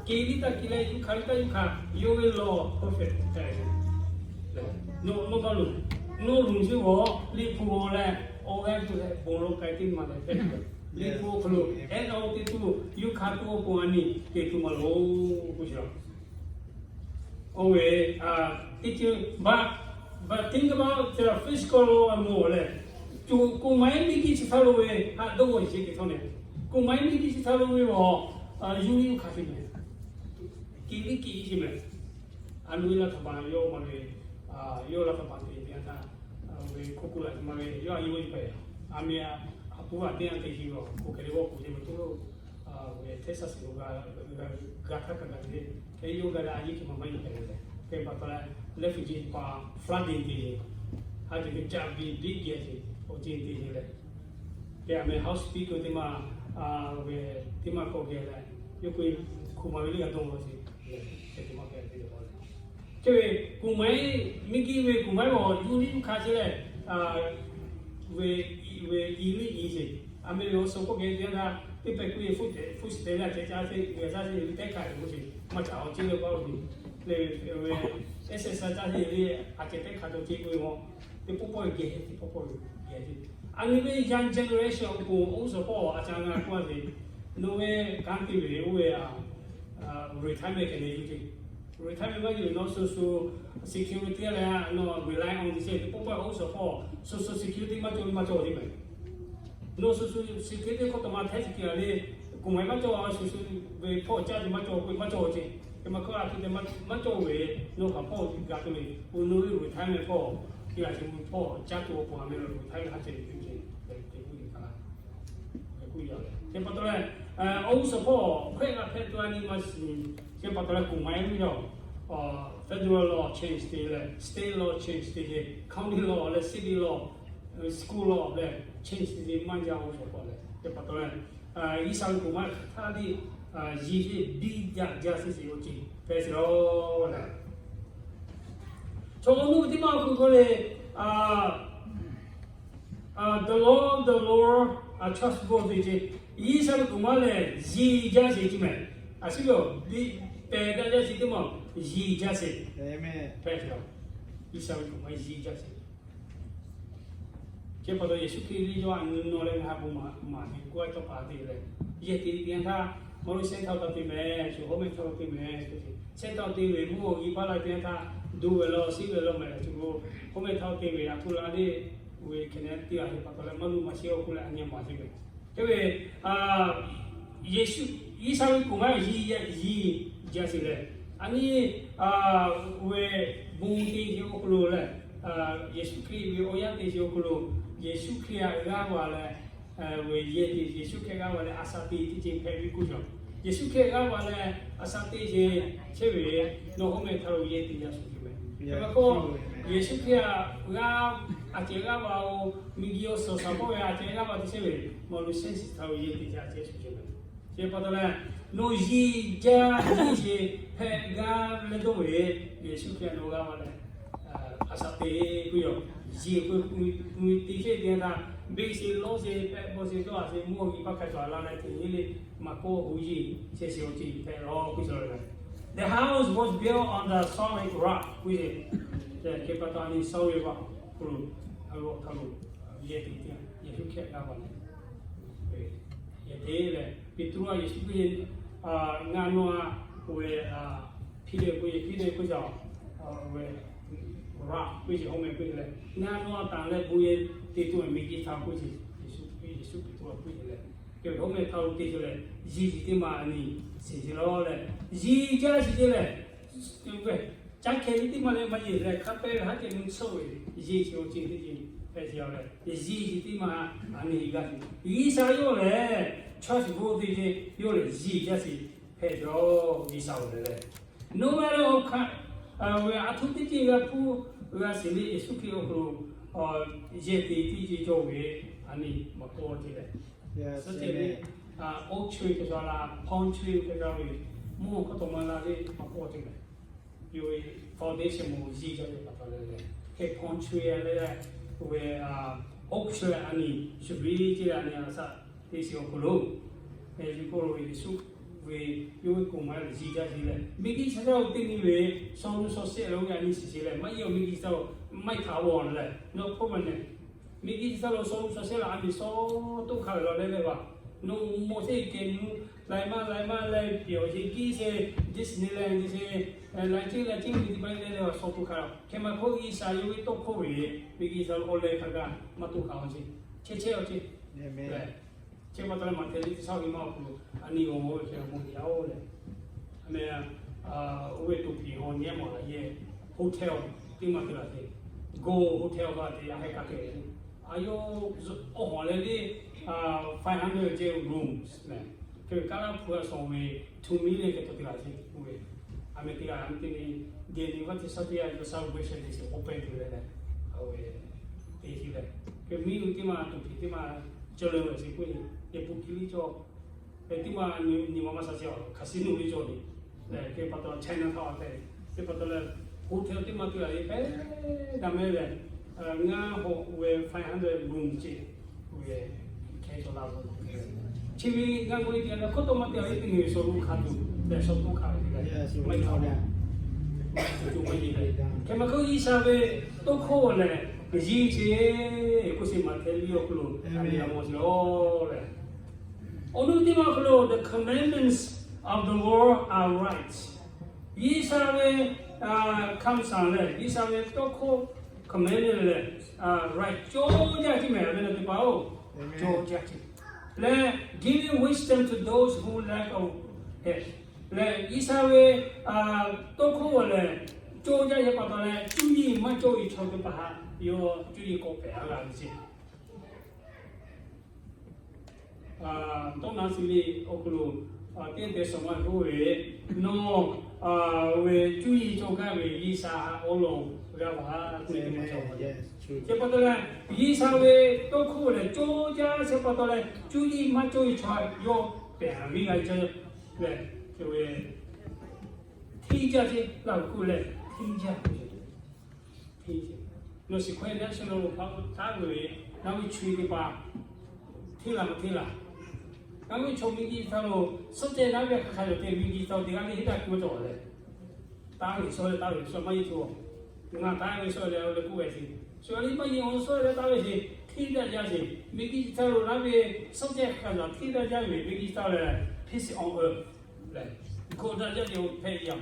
kehˬ ve taˇ kehˬ leh yuˬ hkanˍ ve taˇ yuˬ hkanˍ. Yawˇ ve lawˬ perfect hpehꞈ ve. Nawˬ, nawˬ maˇ loˍ, nawˬ loˍ sheˍ g'awˬ liꞈ hpu g'awˬ leh, awˬ g'aˇ tuˬ leh bon lawˬ k'ai teˇ maˇ leh hpehꞈ ve. Liꞈ hpu awˬ hk'aw lo add on te tuˬ, yuˬ hkanˍ tuˬ awˬ pon a nyi kehˬ tuˬ maˇ loˍ k'oˆ sheˍ. Oˇ ve teˇ ceuˬ, but, but think about the physical law and more leh, co, k'oˍ maˍ-e miˇ giˇ chi htaˇ lo ve haꞈ dawˇ g'awˬ sheˍ teˇ htawˇ meh. K'oˍ maˍ-e miˇ giˇ chi htaˇ lo ve g'awˬ, yuˬ liˇ yuˬ hkanˍ sheˍ meh. Kehˬ liˇ kehˬ sheˍ meh. A nu ve laˇ htaꞈ pa yawˇ maˇ ve, yawˇ laˇ htaꞈ pa te ve a htaˇ, ve hk'oˆ k'oˆ la maˇ ve yawˇ a yawˇ ve pa, a meh a, a puˇ a teˇ a te sheˍ ve, k'oˍ hk'e le g'awˇ k'oˍ te ve to lo, ve Texas lo g'a, g'a htaˇ kaꞈ gaˬ ve, hk'e yawˇ gaˬ leh a yeˇ hk'e maˇ maˇ yeˇ hpehꞈ ve leh, hk'e pa taw leh, leh fuiˍ ce pa flooding te ve, ha ce ve ca biˇ biˇ geh ce, awˬ ce te ve leh, hk'e a meh house speaker teˇ maˇ, ve teˇ maˇ k'awꞈ geh leh, yawˇ k'oˆ, k'oˍ maˍ ve liˇ g'a dawˇ g'awˬ sheˍ, hk'e te maˇ hpehꞈ ve leh, hk'e ve k'oˍ maˍ-e, miˇ giˇ ve k'oˍ maˍ-e g'awˬ yuˬ liˇ yuˬ hkanˍ sheˍ leh, ve, ve i liˇ i sheˍ. A meh ve awˬ suhˍ k'oˆ geh teˇ yanˇ htaˇ, teˇ pehˍ k'oˆ ve food stamp leh a ceh caˇ sheˍ, g'a caˇ sheˍ ve tehˉ hkanˍ ve k'oˆ sheˍ, maˇ caˇ awˬ ceuˬ le paˇ lo sheˍ. Le, ve, SSI caˇ sheˍ ve a ceh tehˉ hkanˍ taw ce k'oˆ ve maˇ, teˇ pawˆ pawˆ geh, teˇ pawˆ pawˆ geh sheˍ. A nyi ve young generation awˬ pon awˬ suhˍ hpawˇ a ca ngaˬ k'oˆ a ve, nawˬ ve kanˉ te ve oˇ ve a, retirement hk'e le yuˬ ce. Retirement maˇ yuˬ ve nawˬ Social Security leh nawˬ rely on te sheˍ, teˇ pawˆ pawˆ awˬ suhˍ hpawˇ Social Security maˇ cawˬ ve maˇ cawˬ ve meh. Nawˬ Social Security hk'aw taw ma htehˉ chi kiˬ a le, k'oˍ maˍ-e maˇ cawˬ, Social ve hpawˇ caˇ ve maˇ cawˬ k'oˆ maˇ cawˬ ce. Hk'e maˇ hk'aˇ a htoꞈ te maˇ cawˬ ve, nawˬ hk'aˬ hpawˇ g'a tuˬ ve, oˇ nawˬ ve retirement hpawˇ, chi a chi ve hpawˇ caˇ tuˬ awˬ pon a meh retirement ha ceh ve ce, ce k'oˆ ve hk'a la, k'oˆ ve a le. Hk'e pa taw leh, Awˬ g'uˇ suhˍ hpawˇ hkawehˇ g'a hpehꞈ tuˬ a nyi ma shiˍ, chi pa taw leh kuˬ ma e ve yoˬ. Federal law change te leh, state law change te leh, county law leh, city law, school law leh, change te leh maˇ jaˇ, awˬ g'uˇ suhˍ hpawˇ leh, chi pa taw leh G'uiˬsha ve kuˬ ma hk'aˬ htaˇ tiˉ yiˇ hiˆ biˇ jaˇ jaˇ sheˍ sheˍ awˬ ceuˬ hpehꞈ sheˍ lawˬ leh, chaw awˬ nuˇ teˇ maˇ k'oˆ k'oˆ le, the law of the Lord are trustworthy ce. G'uiˬsha ve kuˬ ma lehˬ yiˇ jaˇ sheˍ ce mehˍ. A shu yoˬ, biˇ pehˬ daꞈ jaˇ sheˍ teˇ maˬ yiˇ jaˇ sheˍ. G'uiˬsha ve kuˬ ma yiˇ jaˇ sheˍ. Chi pa taw Yeˍsuˆ Hkriꞈ ve yawˇ a nyi nawˬ leh ngaˬ ha bon maˍ maˍ ve k'oˆ a cawˇ pa te leh, yehˬ te te htaˇ, maˇ lo shehˇ htaˇ taw te mehˍ, shu hawˉ mehˇ htaˇ taw te mehˍ, shehˇ taw te ve mvuhˇ awˬ g'uiˬ paˇ la te htaˇ, duˬ ve law, shiˉ ve law mehˍ, shu hawˉ mehˇ htaˇ te ve a htoꞈ la le, oˇ ve hk'e nehˬ te a ve pa taw leh maˇ lo maˍ sheˍ awˬ hk'oˆ leh a nyi maˍ sheˍ ve. Hk'e ve Yeˍsuˆ, G'uiˬsha ve kuˬ ma yiˇ jaˇ sheˍ leh, a nyi ve bon te sheˍ awˬ hk'aw lo leh, Yeˍsuˆ Hkriꞈ ve awˬ yanˇ te sheˍ awˬ hk'aw lo, Yeˍsuˆ Hkriꞈ g'aˇ va leh, ve yehˬ te Yeˍsuˆ Hkriꞈ g'aˇ va leh a shaꞈ te teˇ ceuˬ hpehꞈ ve k'oˆ ve yoˬ. Yeˍsuˆ Hkriꞈ g'aˇ va leh a shaꞈ te sheˍ chehˇ ve, nawˬ hawˉ mehˇ htaˇ lo yehˬ te jaˇ sheˍ ve. Hk'e ve k'o, Yeˍsuˆ Hkriꞈ g'aˇ, a cehˬ g'aˇ va-oˬ, miˬguiˬ awˬ suhˍ shaˍ hpawˇ ve a cehˬ g'aˇ va te chehˇ ve, nawˬ lo shehˇ shiˍ htaˇ lo yehˬ te jaˇ sheˍ ve. Chi pa taw leh, nawˬ yiˇ jaˇ yiˇ sheˍ hpehꞈ gaˇ leh dawˇ ve, Yeˍsuˆ Hkriꞈ nawˬ g'aˇ va leh a shaꞈ te k'oˆ yoˬ. Yeˬ k'oˆ ve te sheˍ te htaˇ, beˆ sheˍ lawˇ sheˍ pehˆ bawˬ sheˍ dawˇ a sheˍ mvuhˇ awˬ g'uiˬ paˇ hk'a cawˬ a la leh te yeˬ le, maˇ kawˆ hu yiˇ sheˍ sheˍ awˬ ceuˬ hpehꞈ lawˬ k'oˆ ve. The house was built on the solid rock k'oˆ ve. Chi pa taw a nyi solid rock hk'aw lo, a lo hk'aw lo yehˬ te te, Yeˍsuˆ Hkriꞈ g'aˇ va leh yehˬ te leh, Peˍtruˆ a Yeˍsuˆ k'oˆ ve, ngaˬ nawˬ a, oˇ ve, Peter k'oˆ ve, Peter k'oˆ ve, rock k'oˆ ve, hawˉ mehˇ k'oˆ ve leh, ngaˬ nawˬ a tanˬ leh bon yehˬ te tuˬ ve miˬguiˬ htaꞈ k'oˆ ve, Yeˍsuˆ Peˍtruˆ k'oˆ ve leh, hk'e ve hawˉ mehˇ htaˇ lo te tuˬ leh, yiˇ yiˇ teˇ maˬ a nyi sheˍ sheˍ lawˬ leh, yiˇ jaˇ sheˍ te leh, caˇ hkeh ve teˇ maˬ leh maˇ yeˬ leh hk'a pehˇ ve haˉ ceh nu tsuhˇ ve, yeˬ sheˍ awˬ ceuˬ teˇ ceuˬ hpehꞈ sheˍ lawˬ leh, yiˇ yiˇ teˇ maˬ a nyi g'a sheˍ. G'uiˬsha yawˇ lehˬ church bon te ce, yawˇ lehˬ yiˇ jaˇ sheˍ hpehꞈ sheˍ lawˬ. G'uiˬsha awˬ lehˬ leh, nawˬ ve lehˬ awˬ hk'aˇ ve a htoꞈ teˇ ceuˬ g'a hpuˇ g'a sheˍ le, Yeˍsuˆ Hkriꞈ awˬ hk'aw lo yehˬ te teˇ ceuˬ cawˬ ve, a nyi maˇ k'awꞈ te leh, suhˉ ceh ve, oak tree hk'e ca la, palm tree hk'e ca ve, mvuhˇ awˬ hk'aw tawꞈ ma la le maˇ k'awꞈ te leh, yawˇ ve foundation mawˬ yiˇ jaˇ ve pa taw leh leh, hk'e palm tree leh, oˇ ve oak tree a nyi, shuˍ ve ce a nyi a shaꞈ teˇ shiˍ awˬ hk'aw lo, yawˇ k'oˆ lo ve Yeˍsuˆ ve, yawˇ ve kuˬ ma lehˬ yiˇ jaˇ sheˍ leh, miˬguiˬ chaw yaˇ-oˬ teˇ nyi ve shaw nuˇ shaw shehˆ lo ve a nyi shiˍ sheˍ leh, maˇ yeˬ awˬ miˬguiˬ chaw maˇ htaꞈ g'awˬ leh, nawˬ hpawˇ ma nehˬ miˬguiˬ chaw lo shaw nuˇ shaw shehˆ la a miˬ shaw toˆ hk'a ve law leh leh va, nawˬ mawˬ sheˍ kehˬ nu, lai maˇ lai maˇ leh pehˬ awˬ yeˬ kiˇ sheˍ, Disneyland sheˍ, lai ceˇ lai ceˇ miˬguiˬ teˇ hpaˍ leh leh va shaw toˆ hk'a. Hk'e maˇ k'oˆ, G'uiˬsha yawˇ ve tawˇ hkawˇ ve miˬguiˬ chaw lo awˬ leh hk'a gaˬ maˇ toˆ hk'a awˬ sheˍ, chehˇ chehˇ awˬ ceˇ. Chi pa taw leh Maꞈhtehˍ liꞈ teˇ shaˉ ve maˇ awˬ hk'aw lo, a nyi g'awˬ ve hk'e mawˬ te yaˇ-oˬ leh, a meh, oˇ ve toˍ piˍ hawˬ nyi mawˬ la yehˬ, hotel teˇ maˬ te la te, Gold Hotel va te yaˇ heh ka te le, a yawˇ awˬ hawˬ leh le, five hundred ce rooms meh, hk'e ve kaˉ laˇ hpu a shawˍ ve, two million hk'e tawꞈ te la te k'oˆ ve, a meh teˇ g'aˇ a meh teˇ nyi, deh nyi vaˇ teˇ shaˉ teˇ yanˇ yawˇ shaˉ ve g'uˇ sheh te sheˍ oˇ pehˇ tuˬ leh leh, a ve te sheˍ leh, hk'e miˇ hui teˇ maˬ toˍ piˍ teˇ maˬ cawˬ leh ve sheˍ k'oˆ ve, yehˬ pun ki liˇ cawˬ ve teˇ maˬ nyi ma maˇ sha sheˍ a, casino liˇ cawˬ ve, hk'e pa taw Chinatown a te, hk'e pa taw leh hotel teˇ maˬ te la le pehˉ daꞈ meh leh, ngaˇ hawꞈ ve five hundred rooms ce, hk'e cawˬ la ve. Chi ve ngaˇ k'oˆ le te a hk'oˆ tawˇ maˇ te a ve teˇ nyi ve shaw lo hk'a tuˬ leh shaw toˆ hk'a ve te leh, maˇ heˆ a, maˇ heˆ leh, hk'e maˇ k'oˆ G'uiˬsha ve tawˇ hkawˇ lehˬ yiˇ ce k'oˆ sheˍ Maꞈhtehˍ liꞈ awˬ hk'aw lo a nyi a mawˬ sheˍ lawˬ leh, awˬ nuˇ teˇ maˬ awˬ hk'aw lo the commandments of the Lord are right. G'uiˬsha ve คำสั่ง lehˬ, G'uiˬsha ve tawˇ hkawˇ commandment lehˬ, right, cawˇ jaˇ ce mehˍ ve na teˇ hpaˍ-oˬ, cawˇ jaˇ ce leh, giving wisdom to those who lack of it leh, G'uiˬsha ve tawˇ hkawˇ lehˬ cawˇ jaˇ ve pa taw leh, cuˇ yiˍ maˇ cawˇ ve chaw teˇ hpaˍ htaꞈ yawˇ cuˇ yiˍ k'awꞈ pehˍ a g'a ve ce. Tawˇ naˉ suh ve awˬ hk'aw lo teˇ te shawˍ ma k'oˆ ve, nawˬ ve cuˇ yiˍ cawˬ gaˇ ve G'uiˬsha awˬ lawn g'a ve ha k'oˆ ve teˇ maˬ cawˬ ve. Chi pa taw leh, G'uiˬsha ve tawˇ hkawˇ lehˬ cawˇ jaˇ, chi pa taw leh cuˇ yiˍ maˇ cawˇ ve chaw yawˇ pehˬ haˍ ve g'a ve lehˬ, hteˇ jaˇ ce, laˇ ve k'oˆ leh hteˇ jaˇ. Nawˬ shiˍ hkawehˇ naˉ shu lo hpaˆ taˉ ve, ngaˬ ve chi teˇ hpaˍ hteˇ laˬ maˇ hteˇ laˬ. Ngaˬ ve chaw miˬguiˬ htaˇ lo suhˉ ceh naˉ ve hk'aˬ hk'aˬ yaˬ te miˬguiˬ htaˇ teˇ g'aˇ le hteˇ daꞈ kuiˬ maˇ cawˬ leh, taˉ ve shawˉ leh taˉ ve shawˉ maˇ yeˇ tuˬ, ngaˬ taˉ ve shawˉ leh awˬ leh k'oˆ ve sheˍ, shu a le maˇ yeˇ awˬ shawˉ leh taˉ ve sheˍ, hteˇ daꞈ jaˇ sheˍ. Miˬguiˬ htaˇ lo naˉ ve suhˉ ceh hk'aˬ hk'aˬ yaˬ hteˇ daꞈ jaˇ ve miˬguiˬ htaˇ leh, peace on earth leh, hkawˇ daꞈ jaˇ ve awˬ hpehꞈ yaˬ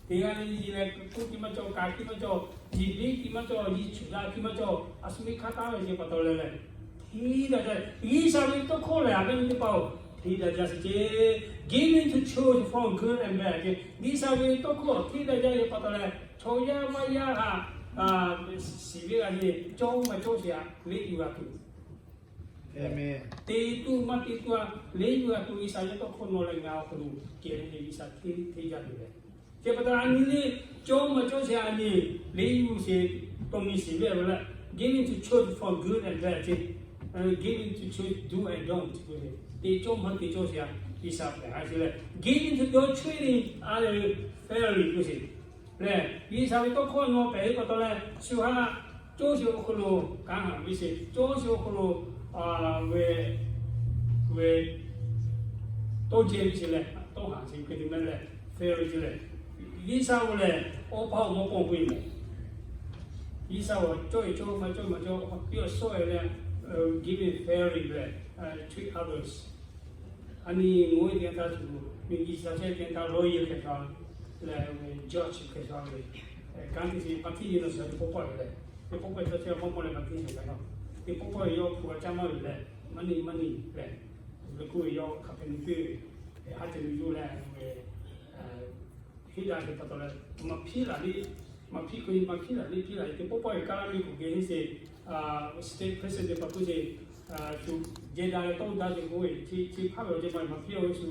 teˇ g'aˇ le yeˇ leh k'oˆ tiˉ maˇ cawˬ, kaꞈ tiˉ maˇ cawˬ, jiˬ biˇ tiˉ maˇ cawˬ, jiˇ chuˬ daꞈ tiˉ maˇ cawˬ, a shu miˇ hk'aˇ taˉ ve sheˍ pa taw leh leh, hteˇ daꞈ jaˇ. G'uiˬsha ve tawˇ hkawˇ lehˬ a ve teˇ hpaˍ-oˬ, hteˇ daꞈ jaˇ sheˍ ce. Given to choose from good and bad ce. G'uiˬsha ve tawˇ hkawˇ hteˇ daꞈ jaˇ ve pa taw leh, chaw yaˇ maˇ yaˇ haꞈ shiˍ ve g'a le, cawˇ maˇ cawˇ sheˍ a, leˇ yuˬ g'a tuˬ te tuˬ maˇ te tuˬ a, leˇ yuˬ g'a tuˬ G'uiˬsha ve tawˇ hkawˇ nawˬ leh ngaˬ awˬ hk'aw lo kehˬ ve G'uiˬsha hteˇ hteˇ jaˇ ve leh, chi pa taw a nyi le, cawˇ maˇ cawˇ sheˍ a nyi, leˇ yuˬ sheˍ, tawˇ nyi shiˍ ve a ve leh, given to choose from good and bad ce. Given to choose do and don't ce, te cawˇ maˇ te cawˇ sheˍ a, G'uiˬsha pehˬ a sheˍ leh, given to doctrine a le, fairly k'oˆ sheˍ lehˬ, G'uiˬsha ve tawˇ hkawˇ nawˬ pehˬ ve pa taw leh shu haꞈ cawˇ sheˍ awˬ hk'aw lo kanˉ haꞈ ve sheˍ, cawˇ sheˍ awˬ hk'aw lo ve ve tawˇ jehˇ ve sheˍ leh, tawˇ haꞈ sheˍ hk'e te mehˍ leh, fairly ce leh, G'uiˬsha ve lehˬ awˬ pa awˬ mawˇ pawˆ k'oˆ ve mehˍ. G'uiˬsha ve cawˇ ve cawˇ, maˇ cawˇ maˇ cawˇ, awˬ pa piˇ awˬ shawˉ ve leh, given fairly leh, treat others. A nyi ngaˬ hui teˇ g'aˇ htaˇ shu, miˬguiˬ chi htaꞈ chehˇ teˇ g'aˇ htaˇ lawyer hk'e sha leh, judge hk'e sha ve, kanˉ te sheˍ pa tiˉ yeˇ nawˬ shiˍ teˇ pawˆ pawˆ ve lehˬ, teˇ pawˆ pawˆ ve chaw chehˇ pawˆ pawˆ leh pa tiˉ shu kaꞈ nawˬ, teˇ pawˆ pawˆ ve yawˇ hpu a caˇ maˇ ve lehˬ, maˇ niˆ maˇ niˆ lehˬ, le k'oˆ ve yawˇ hk'a hpehꞈ nyi piˇ ve, haˉ ceh ve yoˬ leh, hpiˇ daꞈ ve pa taw leh, maˇ hpiˇ laˬ le, maˇ hpiˇ k'o, maˇ hpiˇ laˬ le, hpiˇ laˬ ve teˇ pawˆ pawˆ ve kaˇ laˇ miˇ k'oˍ geh heˇ sheˍ, state president teˇ hpaˍ k'oˆ sheˍ, shu jehˇ daꞈ leh tawˇ daꞈ ve k'oˆ ve, chi hpaˇ ve awˬ ceuˬ maˇ maˇ hpiˇ ve shu,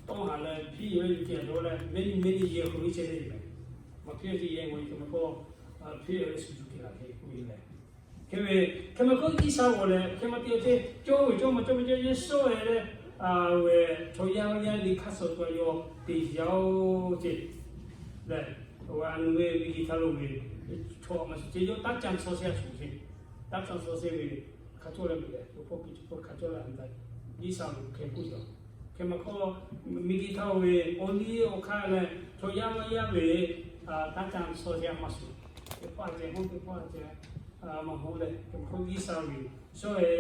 tawˇ haꞈ leh hpiˇ ve teˇ yanˇ lawˬ leh many many year k'oˆ ve chehˇ ve mehˍ. Maˇ hpiˇ ve teˇ yanˇ k'o, maˇ k'o, hpiˇ ve shu juˬ ke laˬ hk'e k'oˆ ve lehˬ, hk'e ve, hk'e maˇ k'oˆ G'uiˬsha g'awˬ lehˬ hk'e maˇ te ceh, cawˇ ve cawˇ maˇ cawˇ maˇ cawˇ yehˇ shawˉ leh leh, ve chaw yaˇ yaˇ le hk'aˇ suh tuˬ a yaw te yaˇ-oˬ ce lehˬ, a nu ve miˬguiˬ htaˇ lo ve chaw maˇ shuˍ ce, yawˇ taˇ ca shaw sheh a shuˍ ce, taˇ ca shaw sheh ve hk'a cawˇ leh mehˍ leh, awˬ hpawˇ piˇ chi hpawˇ hk'a cawˇ leh a taˇ G'uiˬsha lo hk'e k'oˆ yaw. Hk'e maˇ k'oˆ, miˬguiˬ htaˇ lo ve awˬ liˇ awˬ hk'aˇ leh chaw yaˇ maˇ yaˇ ve taˇ ca shaw sheh a maˇ shuˍ, teˇ pawˆ a ceh, teˇ pawˆ a ceh, maˇ hawˉ leh, hk'e maˇ k'oˆ G'uiˬsha ve shawˉ e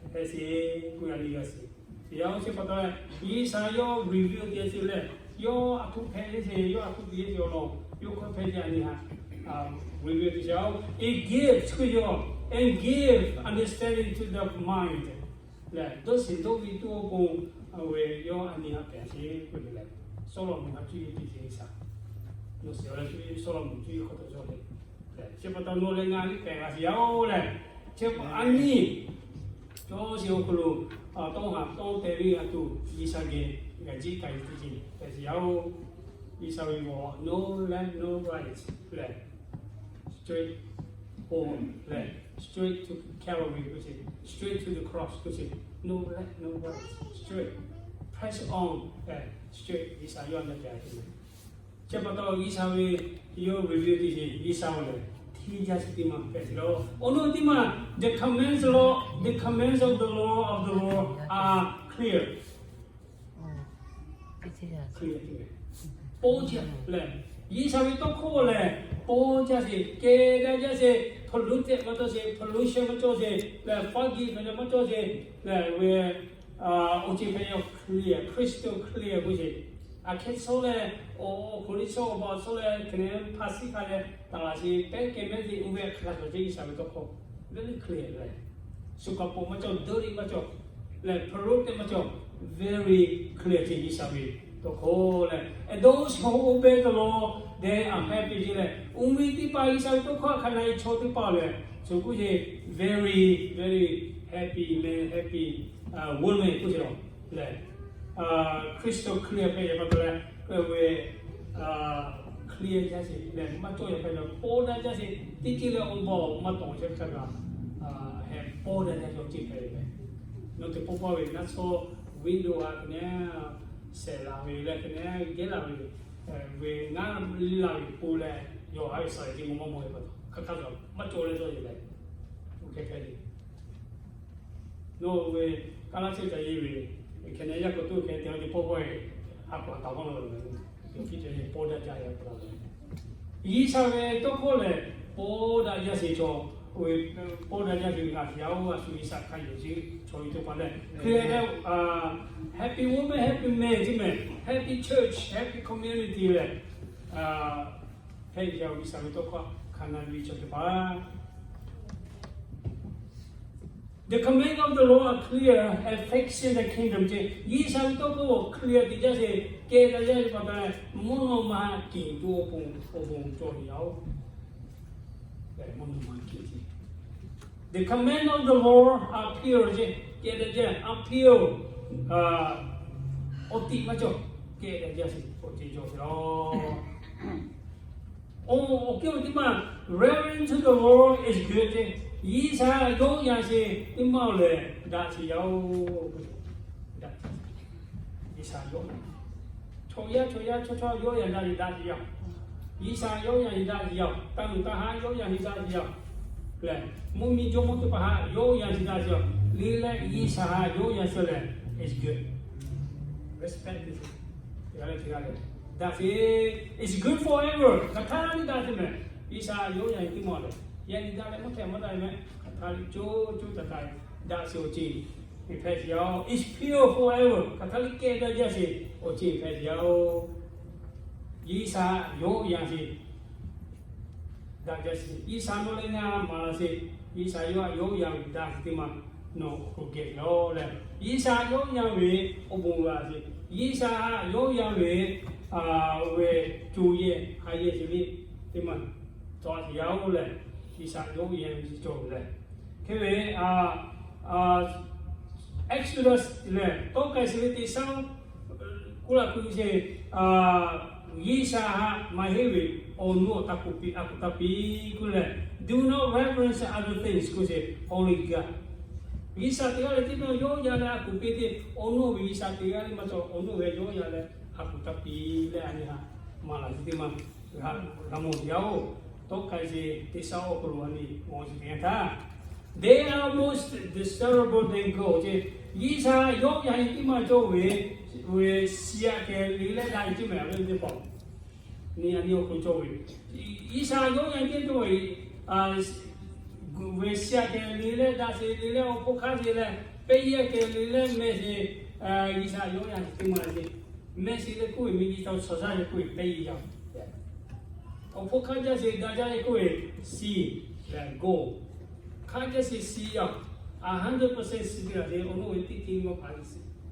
hpehꞈ sheˍ k'oˆ yaꞈ nyi g'a sheˍ. Yaꞈ oˇ chi pa taw leh G'uiˬsha yawˇ reveal te sheˍ leh, yawˇ a htoꞈ hpehꞈ sheˍ, yawˇ a htoꞈ te sheˍ awˬ lawn yawˇ hk'aw hpehꞈ yaꞈ nyi haꞈ reveal te sheˍ. It gives to you and give understanding to the mind. Lehˬ, dawˇ shiˍ dawˇ ve tuˇ awˬ pon, a ve yawˇ a nyi haꞈ pehˍ sheˍ k'oˆ ve lehˬ, Sawˉlaꞈmonˍ haꞈ cuˇ yiˍ te sheˍ G'uiˬsha. Nawˬ shiˍ awˬ leh cuˇ yiˍ Sawˉlaꞈmonˍ cuˇ yiˍ hk'aw taw cawˇ ve. Chi pa taw nawˬ leh ngaˬ liˇ pehˍ g'a sheˍ yaˇ-oˬ lehˬ, chi pa a nyi cawˇ sheˍ awˬ hk'aw lo tawˇ haꞈ tawˇ te ve g'a tuˬ G'uiˬsha geh g'a jiˆ k'ai tuˬ ce pehˍ sheˍ yaˇ-oˬ. G'uiˬsha ve g'awˬ no left no right lehˬ, straight forward lehˬ, straight to Calvary k'oˆ ce, straight to the cross k'oˆ ce, no left no right, straight, press on lehˬ, straight G'uiˬsha yawˇ a nyi pehˍ a ce. Chi pa taw G'uiˬsha ve yawˇ reveal te sheˍ G'uiˬsha awˬ lehˬ, hteˇ jaˇ chi teˇ maˬ hpehꞈ sheˍ laˇ. Awˬ naw teˇ maˬ, the commands of the law, the commands of the law of the Lord are clear. Pawˇ jaˇ lehˬ, G'uiˬsha ve tawˇ hkawˇ lehˬ pawˇ jaˇ sheˍ, kehˬ daꞈ jaˇ sheˍ, polluted maˇ cawˇ sheˍ, pollution maˇ cawˇ sheˍ lehˬ, forgive leh maˇ cawˇ sheˍ lehˬ ve, awˬ ceuˬ hpehꞈ yaw clear, crystal clear k'oˆ sheˍ. Aˬ hk'e shawˉ leh, awˬ hk'aw liˇ shawˉ awˬ ba shawˉ leh hk'e ne hpaˇ shiˉ hk'a leh taˍ laˬ sheˍ, pehˉ kehˬ mehˉ te uˇ ve hk'a shuˍ ce G'uiˬsha ve tawˇ hkawˇ very clear lehˬ, shu kaꞈ pawˆ maˇ cawˇ, dawˇ riˆ maˇ cawˇ lehˬ, polluted maˇ cawˇ, very clear ce G'uiˬsha ve tawˇ hkawˇ lehˬ. And those who obey the law, they are happy ce lehˬ, uˇ ve teˇ hpaˍ G'uiˬsha ve tawˇ hkawˇ hk'a na e chaw teˇ hpaˍ lehˬ, shu k'oˆ ce very very happy man, happy woman k'oˆ ce lawˬ lehˬ, crystal clear hpehꞈ ve pa taw leh, ve clear jaˇ sheˍ lehˬ, maˇ cawˇ yaꞈ hpehꞈ ve pawˇ daꞈ jaˇ sheˍ. Teˇ ceuˬ leh awˬ baˬ maˇ tawˍ chehˇ htaˇ kaꞈ, heh pawˇ daꞈ jaˇ sheˍ awˬ ceuˬ hpehꞈ ve meh. Nawˬ teˇ pawˆ pawˆ ve naˆ tsuhˇ window a hk'e neˉ sehˍ laˬ ve leh hk'e neˉ gehˉ laˬ ve, ve ngaˇ laˬ ve pon leh, yawˇ a ve suh ve teˇ maˇ maˇ mawˬ ve pa taw hk'aˬ htaˇ kaꞈ maˇ cawˇ leh cawˇ ve leh, oˇ hk'e hpehꞈ ve. Nawˬ ve kaˇ laˇ chehˇ ca ye ve, hk'e neˉ yaˇ k'awꞈ toˇ hk'e te a teˇ pawˆ pawˆ ve, a k'awꞈ taˍ k'aw la ve, yawˇ hkiˇ cawˬ ve pawˇ daꞈ jaˇ ve pa taw leh, G'uiˬsha ve tawˇ hkawˇ lehˬ pawˇ daꞈ jaˇ sheˍ cawˬ. Pawˇ daꞈ jaˇ sheˍ ve g'a shiˍ yaˇ oˬ, a shu G'uiˬsha hk'a yonˍ chi chaw ve teˇ hpaˍ lehˬ, hk'e leh, happy woman, happy man ce meh, happy church, happy community lehˬ, hpehꞈ ve G'uiˬsha ve tawˇ hkawˇ hk'a na ve chaw teˇ hpaˍ The command of the Lord are clear, affecting the kingdom ce. G'uiˬsha ve tawˇ hkawˇ clear te jaˇ sheˍ, kehˬ daꞈ jaˇ ve pa taw leh, mvuhˇ naw ma kinˍ to awˬ pon awˬ bon cawˬ ve yaˇ oˬ, mvuhˇ naw ma kinˍ ce. The command of the Lord are pure ce, kehˬ daꞈ jaˇ, are pure, awˬ tiꞈ maˇ cawˬ, kehˬ daꞈ jaˇ sheˍ awˬ ceuˬ cawˬ ve yoˬ. Awˬ, awˬ kehˉ ve teˇ maˇ, reverence to the Lord is good ce. G'uiˬsha yawˇ yanˇ sheˍ teˇ maˇ lehˬ daꞈ sheˍ yaˇ oˬ. G'uiˬsha yawˇ, chaw yaˇ chaw yaˇ chawˇ chawˇ yawˇ yanˇ daꞈ sheˍ daꞈ sheˍ yaˇ. G'uiˬsha yawˇ yanˇ sheˍ daꞈ sheˍ yaˇ. Taˇ nuˬ taˇ haˉ yawˇ yanˇ sheˍ daꞈ sheˍ yaˇ. Lehˬ, mvuhˇ miˬ jawˇmawˇ teˇ hpaˍ haꞈ yawˇ yanˇ sheˍ daꞈ sheˍ yaˇ. Liꞈ leh G'uiˬsha haꞈ yawˇ yanˇ sheˍ lehˬ is good. Respect te sheˍ. Teˇ g'aˇ leh teˇ g'aˇ lehˬ daꞈ sheˍ, it's good forever. Hk'aˬ htaˇ liꞈ daꞈ sheˍ meh. G'uiˬsha yawˇ yanˇ teˇ maˇ lehˬ, yaꞈ nyi daꞈ leh maˇ hpehꞈ maˇ daꞈ meh. Hk'aˬ htaˇ liꞈ co co taiˍ taiˍ daꞈ sheˍ awˬ ceuˬ hpehꞈ sheˍ yaˇ oˬ. It's pure forever. Hk'aˬ htaˇ liꞈ kehˬ daꞈ jaˇ sheˍ awˬ ceuˬ hpehꞈ sheˍ yaˇ oˬ. G'uiˬsha yawˇ yanˇ sheˍ daꞈ jaˇ sheˍ. G'uiˬsha nawˬ leh ngaˬ maˍ laˬ sheˍ. G'uiˬsha yawˇ haꞈ yawˇ yanˇ ve daꞈ sheˍ teˇ maˇ nawˬ hk'aw geh lawˬ leh, G'uiˬsha yawˇ yanˇ ve awˬ bon g'a sheˍ. G'uiˬsha haꞈ yawˇ yanˇ ve ve co yehˬ ha yehˬ sheˍ ve teˇ maˇ tawꞈ sheˍ yaˇ oˬ lehˬ, G'uiˬsha yawˇ yanˇ ve cawˬ lehˬ, hk'e ve Exodus lehˬ, tawˇ k'ai sheˍ ve teˇ shaˉ kuˇ laꞈ kuiˬ sheˍ, G'uiˬsha haꞈ maˇ heˆ ve awˬ nuˇ awˬ taˇ k'oˆ piˇ, a k'oˆ taˇ piˇ kuˇ lehˬ, do not reverence other things k'oˆ sheˍ, only God. G'uiˬsha teˇ g'aˇ leh teˇ g'aˇ yawˇ yanˇ leh a k'oˆ piˇ te, awˬ nuˇ ve G'uiˬsha teˇ g'aˇ leh maˇ cawˬ, awˬ nuˇ ve yawˇ yanˇ leh a k'oˆ taˇ piˇ leh a nyi haꞈ maˍ laˬ sheˍ teˇ maˇ g'a mawˬ yaˇ oˬ. Tawˇ k'ai sheˍ teˇ shaˉ awˬ hk'aw lo a nyi mawˬ sheˍ teˇ yanˇ htaˇ, they are most desirable than gold ce. G'uiˬsha yawˇ yanˇ teˇ maˇ cawˬ ve, ve shiˍ aꞈ kehˬ liꞈ leh daꞈ ve teˇ maˬ ve teˇ hpaˍ nyi a nyi awˬ hk'aw lo cawˬ ve, G'uiˬsha yawˇ yanˇ teˇ cawˬ ve, ve shiˍ aꞈ kehˬ liꞈ leh daꞈ sheˍ liꞈ leh awˬ hk'oˆ hk'aˇ sheˍ leh, pehˇ yiˇ aꞈ kehˬ liꞈ leh mehˬ sheˍ, G'uiˬsha yawˇ yanˇ teˇ maˇ ce. Mehˬ sheˍ leh k'oˆ ve miˬguiˬ chaw shaˍ zaˇ leh k'oˆ ve pehˇ yiˇ yaˇ. Awˬ hpfuhˇ hk'aˇ jaˇ sheˍ daꞈ jaˇ leh k'oˆ ve shiˍ leh gold. Hk'aˇ jaˇ sheˍ shiˍ yaˇ, a hundred percent shiˍ teˇ g'aˇ te awˬ nuˇ ve teˇ teˇ maˇ hpaˍ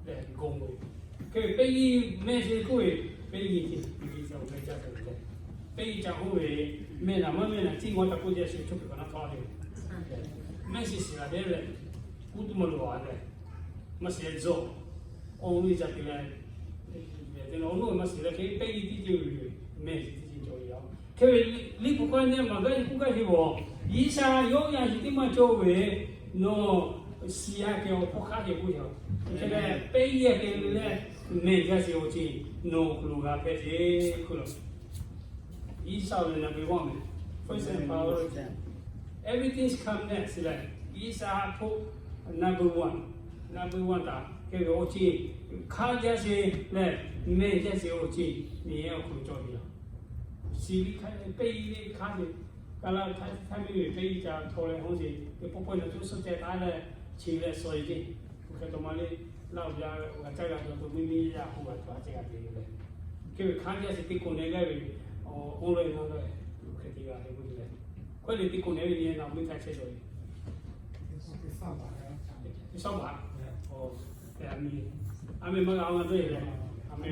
leh gold ve. Hk'e ve pehˇ yiˇ mehˬ sheˍ k'oˆ ve, pehˇ yiˇ te miˬguiˬ chaw mehˬ jaˇ te leh, pehˇ yiˇ ca k'oˆ ve, mehˬ naˍ maˇ mehˬ naˍ ciˉ maˇ taˍ k'oˆ jaˇ sheˍ, chaw hk'e kaꞈ naˉ hk'aˇ ve. Mehˬ sheˍ shiˍ la te leh, kuˇ tuˬ maˇ loˬ a leh, maˇ shiˍ leh tzuhꞈ, awˬ nuˇ ca te leh, awˬ nuˇ maˇ shiˍ leh hk'e pehˇ yiˇ teˇ ceuˬ ve mehˬ sheˍ teˇ ceuˬ cawˬ ve yoˬ. Hk'e ve liꞈ hpu k'aw nyi maˍ gaˇ yiˇ k'oˆ gaˇ sheˍ ve, G'uiˬsha yawˇ yanˇ sheˍ teˇ maˇ cawˬ ve, nawˬ shiˍ aꞈ kehˬ awˬ hpfuhˇ hk'aˇ kehˬ k'oˆ ve yoˬ. Hk'e leh pehˇ yiˇ aꞈ kehˬ ve leh mehˬ jaˇ sheˍ awˬ ceuˬ nawˬ hk'aw lo g'a hpehꞈ sheˍ k'oˆ ve yoˬ. G'uiˬsha lehˬ number one meh. First and priority. Everything comes next leh, G'uiˬsha htaꞈ number one, number one taˍ hk'e ve awˬ ceuˬ hk'aˇ jaˇ sheˍ leh mehˬ jaˇ sheˍ awˬ ceuˬ nyi awˬ hk'aw lo cawˬ ve yoˬ. Shiˍ ve hk'aˇ pehˇ yiˇ ve hk'aˇ ve, ka la htaˇ htaˇ miˇ ve pehˇ yiˇ ca htaw leh hawˉ sheˍ, teˇ pawˆ pawˆ na coˇ suhˉ ceh taˉ leh chi leh suh ve ceˇ. Hk'e taw ma le, laˇ oˬ yaˇ g'a caˇ g'a cawˬ to miˇ miˇ yaˇ k'oˆ g'a cawˬ a ceh g'a te ve leh, hk'e ve hk'aˇ jaˇ sheˍ teˇ koˬ neh g'aˇ ve, awˬ lawˇ e na leh, hk'e te g'a le k'oˆ ve leh, hk'e le teˇ koˬ neh ve nyi na miˇ htaˇ chehˇ cawˬ ve. Teˇ shaˉ baˬ, a meh, a meh maˇ g'a a ma dawˇ e leh, a meh,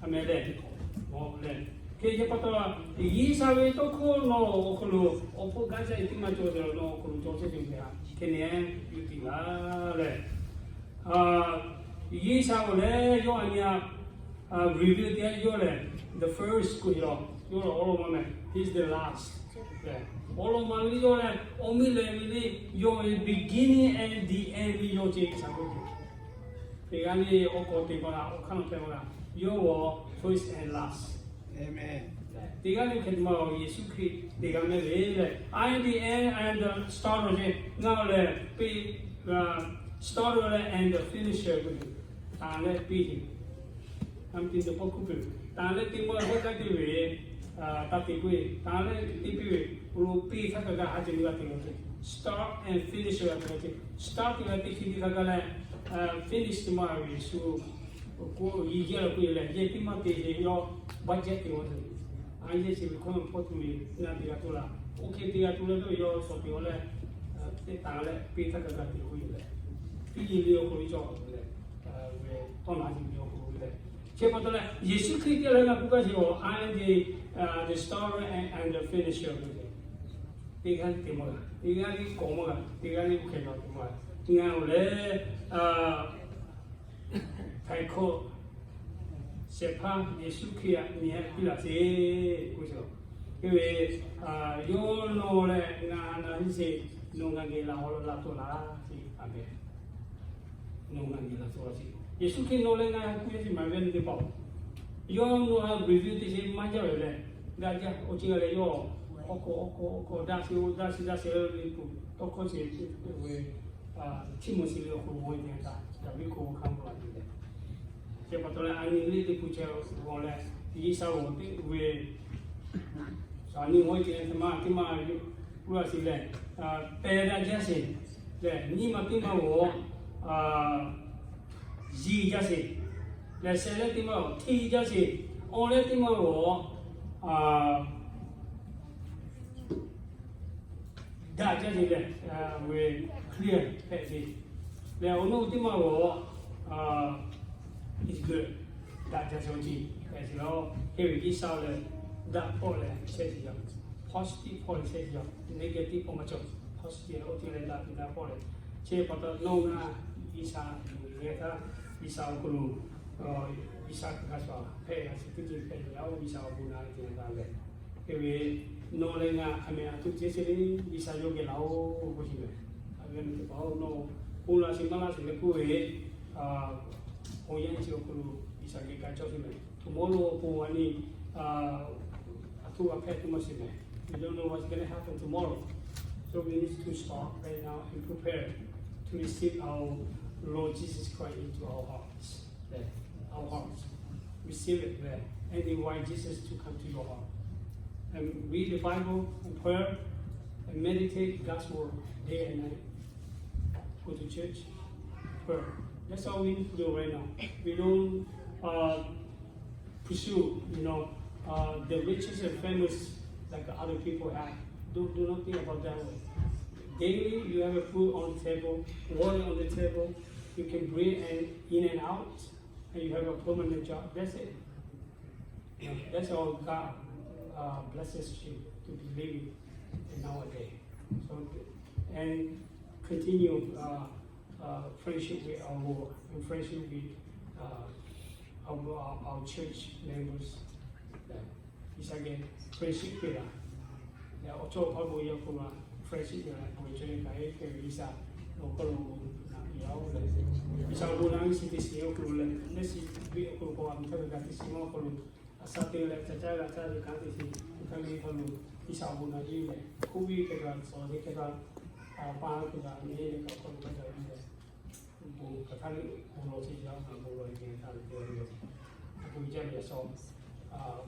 a meh leh, leh, hk'e ce pa taw, G'uiˬsha ve tawˇ hkawˇ nawˬ awˬ hk'aw lo awˬ hpfuhˇ gaˇ jaˇ ve teˇ maˇ cawˬ ve, nawˬ awˬ hk'aw lo cawˬ chehˇ ve htaꞈ hk'e nyi yuˬ tiˍ laˇ leh, G'uiˬsha k'o lehˬ, yawˇ a nyi a reveal teˇ g'aˇ yawˇ lehˬ the first k'oˆ ve yoˬ. Yawˇ lehˬ awˉ lawˇ maˇ meh, he's the last. Awˉ lawˇ maˇ ve le, yawˇ lehˬ awˬ miˇ lehˬ ve le, yawˇ ve beginning and the end ve yawˇ ceh G'uiˬsha k'oˆ ve. Teˇ g'aˇ le awˬ hk'aw te pa la, awˬ hk'aˇ nawˬ hpehꞈ pa la, yawˇ g'awˬ first and last. Teˇ g'aˇ le hk'e te ma Yeˍsuˆ Hkriꞈ teˇ g'aˇ meh ve lehˬ, I am the end and the start ve, ngaˬ lehˬ piˇ, start leh and the finisher k'oˆ ve, tanˍ leh piˇ ve. Tanˍ leh teˇ maˇ hk'aˇ kaˇ te ve, tanˍ te k'oˆ ve, tanˍ leh te piˇ ve, awˬ lo piˇ htaˇ kaꞈ g'a ha ceh g'a te ve ce. Start and finisher g'a te ve ce. Start teˇ g'aˇ teˇ hk'e te htaˇ kaꞈ leh, finish teˇ maˇ ve Yeˍsuˆ k'oˆ yi jaˇ ve k'oˆ ve lehˬ, yehˬ teˇ maˇ te ve yawˇ budget te ve ce. A yehˬ chi ve hkawˇ nawˬ hpawˇ tuˬ ve na teˇ g'aˇ tuˬ la, oˇ hk'e teˇ g'aˇ tuˬ leh yawˇ shawˍ te awˬ leh, teˇ tanˍ leh piˇ htaˇ kaꞈ g'a te k'oˆ ve lehˬ, piˇ le awˬ hk'aw lo cawˬ leh, ve tawˇ na ve awˬ hk'aw lo lehˬ, chi pa taw leh Yeˍsuˆ Hkriꞈ teˇ g'aˇ leh ngaˬ k'oˆ kaˇ sheˍ, I am the, the start and the finisher ve. Teˇ g'aˇ te maˇ g'a, teˇ g'aˇ le k'awꞈ maˇ g'a, teˇ g'aˇ le hk'e g'a te maˇ g'a. Ngaˬ awˬ lehˬ htaiˍ hkawˇ shehˍ hpaˇ Yeˍsuˆ Hkriꞈ aꞈ nyi ha piˇ laꞈ sheˍ k'oˆ ve, yawˇ nawˬ leh ngaˬ na hiˉ sheˍ, nawˬ ngaˬ geh laˬ haw laˇ taw laˇ sheˍ. Aˍmenˍ. Nawˬ ngaˬ geh laˬ taw laˇ sheˍ. Yeˍsuˆ Hkriꞈ nawˬ leh ngaˬ ha kuˇ yaˇ chi maˍ ve teˇ hpaˍ, yawˇ nawˬ ha reveal teˇ sheˍ maˇ jaˇ ve lehˬ, g'a jaˇ awˬ ceuˬ g'a leh yawˇ awˬ hk'aw awˬ hk'aw awˬ hk'aw daꞈ sheˍ, daꞈ sheˍ, daꞈ sheˍ le tuˬ tawˇ hkawˇ sheˍ ve, Tiˆmoˍseˍ ve awˬ hk'aw lo g'aw e te htaˇ, daꞈ ve hk'aw hk'a mawˬ la te leh, chi pa taw leh a nyi le teˇ hpu chehˇ g'aw leh, G'uiˬsha g'awˬ teˇ ve, a nyi g'aw e te leh teˇ maˇ teˇ maˇ yuˬ k'oˆ laˇ sheˍ lehˬ, pehˬ daꞈ jaˇ sheˍ lehˬ, nyiˇ maˇ teˇ maˇ g'awˬ yiˇ jaˇ sheˍ lehˬ, sheh leh teˇ maˇ g'awˬ hteˇ jaˇ sheˍ, awˬ leh teˇ maˇ g'awˬ daꞈ jaˇ sheˍ lehˬ, ve clear hpehꞈ sheˍ lehˬ, awˬ nawˇ teˇ maˇ g'awˬ is good, daꞈ jaˇ sheˍ awˬ ceuˬ hpehꞈ sheˍ laˇ. Hk'e ve G'uiˬsha lehˬ daꞈ hpawˇ leh shehˇ sheˍ yaˇ, positive hpawˇ leh shehˇ sheˍ yaˇ, negative hpawˇ maˇ cawˬ. Positive awˬ ceuˬ leh daꞈ ve daꞈ hpawˇ leh, chi pa taw nawˬ ngaˬ G'uiˬsha yuˬ ve htaˇ, G'uiˬsha awˬ hk'aw lo G'uiˬsha hk'aˬ hk'e shuˍ hpehꞈ g'a sheˍ teˇ ceuˬ hpehꞈ ve yaˇ oˇ G'uiˬsha awˬ bon na ve te g'a leh, hk'e ve nawˬ leh ngaˬ hk'a mehˍ a htoꞈ ceh ceh le G'uiˬsha yawˇ geh laˬ oˬ k'oˆ sheˍ mehˍ. A ve teˇ hpaˍ-oˬ, nawˬ bon laˬ sheˍ maˇ laˇ sheˍ leh k'oˆ ve, awˬ yanˇ chi awˬ hk'aw lo G'uiˬsha geh ka cawˇ sheˍ mehˍ. Tomorrow awˬ pon a nyi a htoꞈ g'a hpehꞈ tuˬ maˇ sheˍ mehˍ. We don't know what's gonna happen tomorrow. So we need to start right now and prepare to receive our Lord Jesus Christ into our hearts. Our hearts. Receive it there and invite Jesus to come to your heart. And read the Bible and prayer and meditate God's word day and night. Go to church, prayer. That's all we need to do right now. We don't uh, pursue, you know, uh, the riches and famous like other people have. Do, do not think about that way. Daily, you have a food on the table, water on the table. You can breathe and in and out, and you have a permanent job. That's it. That's all God uh, blesses you to be living in our day. So, and continue uh, uh, friendship with our Lord and friendship with uh, our, our, our church members. G'uiˬsha geh friendship te la. Awˬ cawˇ awˬ hk'aw lo yaˇ hk'oˆ ma friendship te la, bon cawˇ leh kaꞈ e hk'e ve G'uiˬsha awˬ hk'aw lo na piˇ laˇ-oˆ leh, G'uiˬsha awˬ bon na ve chi teˇ shiˍ awˬ hk'aw lo leh, neˇ shiˍ ve awˬ hk'aw lo k'awꞈ a mvuh htaˇ ve kaꞈ teˇ shiˍ maˇ awˬ hk'aw lo, a sha te leh ca caˇ g'a caˇ ve kaꞈ teˇ shiˍ, hk'e ve hk'aw lo G'uiˬsha awˬ bon na ve leh, hk'oˆ ve hk'e kaꞈ, tawˍ ve hk'e kaꞈ, a pa hk'e kaꞈ, nyi ve kaꞈ awˬ hk'aw lo hk'e kaꞈ ve leh, bon hk'aˬ htaˇ ve bon lawˬ chi yaˇ hk'aˬ bon lawˬ ve hk'e htaˇ ve te ve yoˬ. A hk'e ve jaˇ ve a shaw,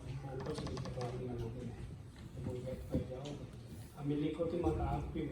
bon hkawˇ chi ve hk'e kaꞈ ve na na ve leh, bon hk'e kaꞈ ve jaˇ-oˬ. A meh le hkawˇ teˇ maˇ kaꞈ a piˇ ve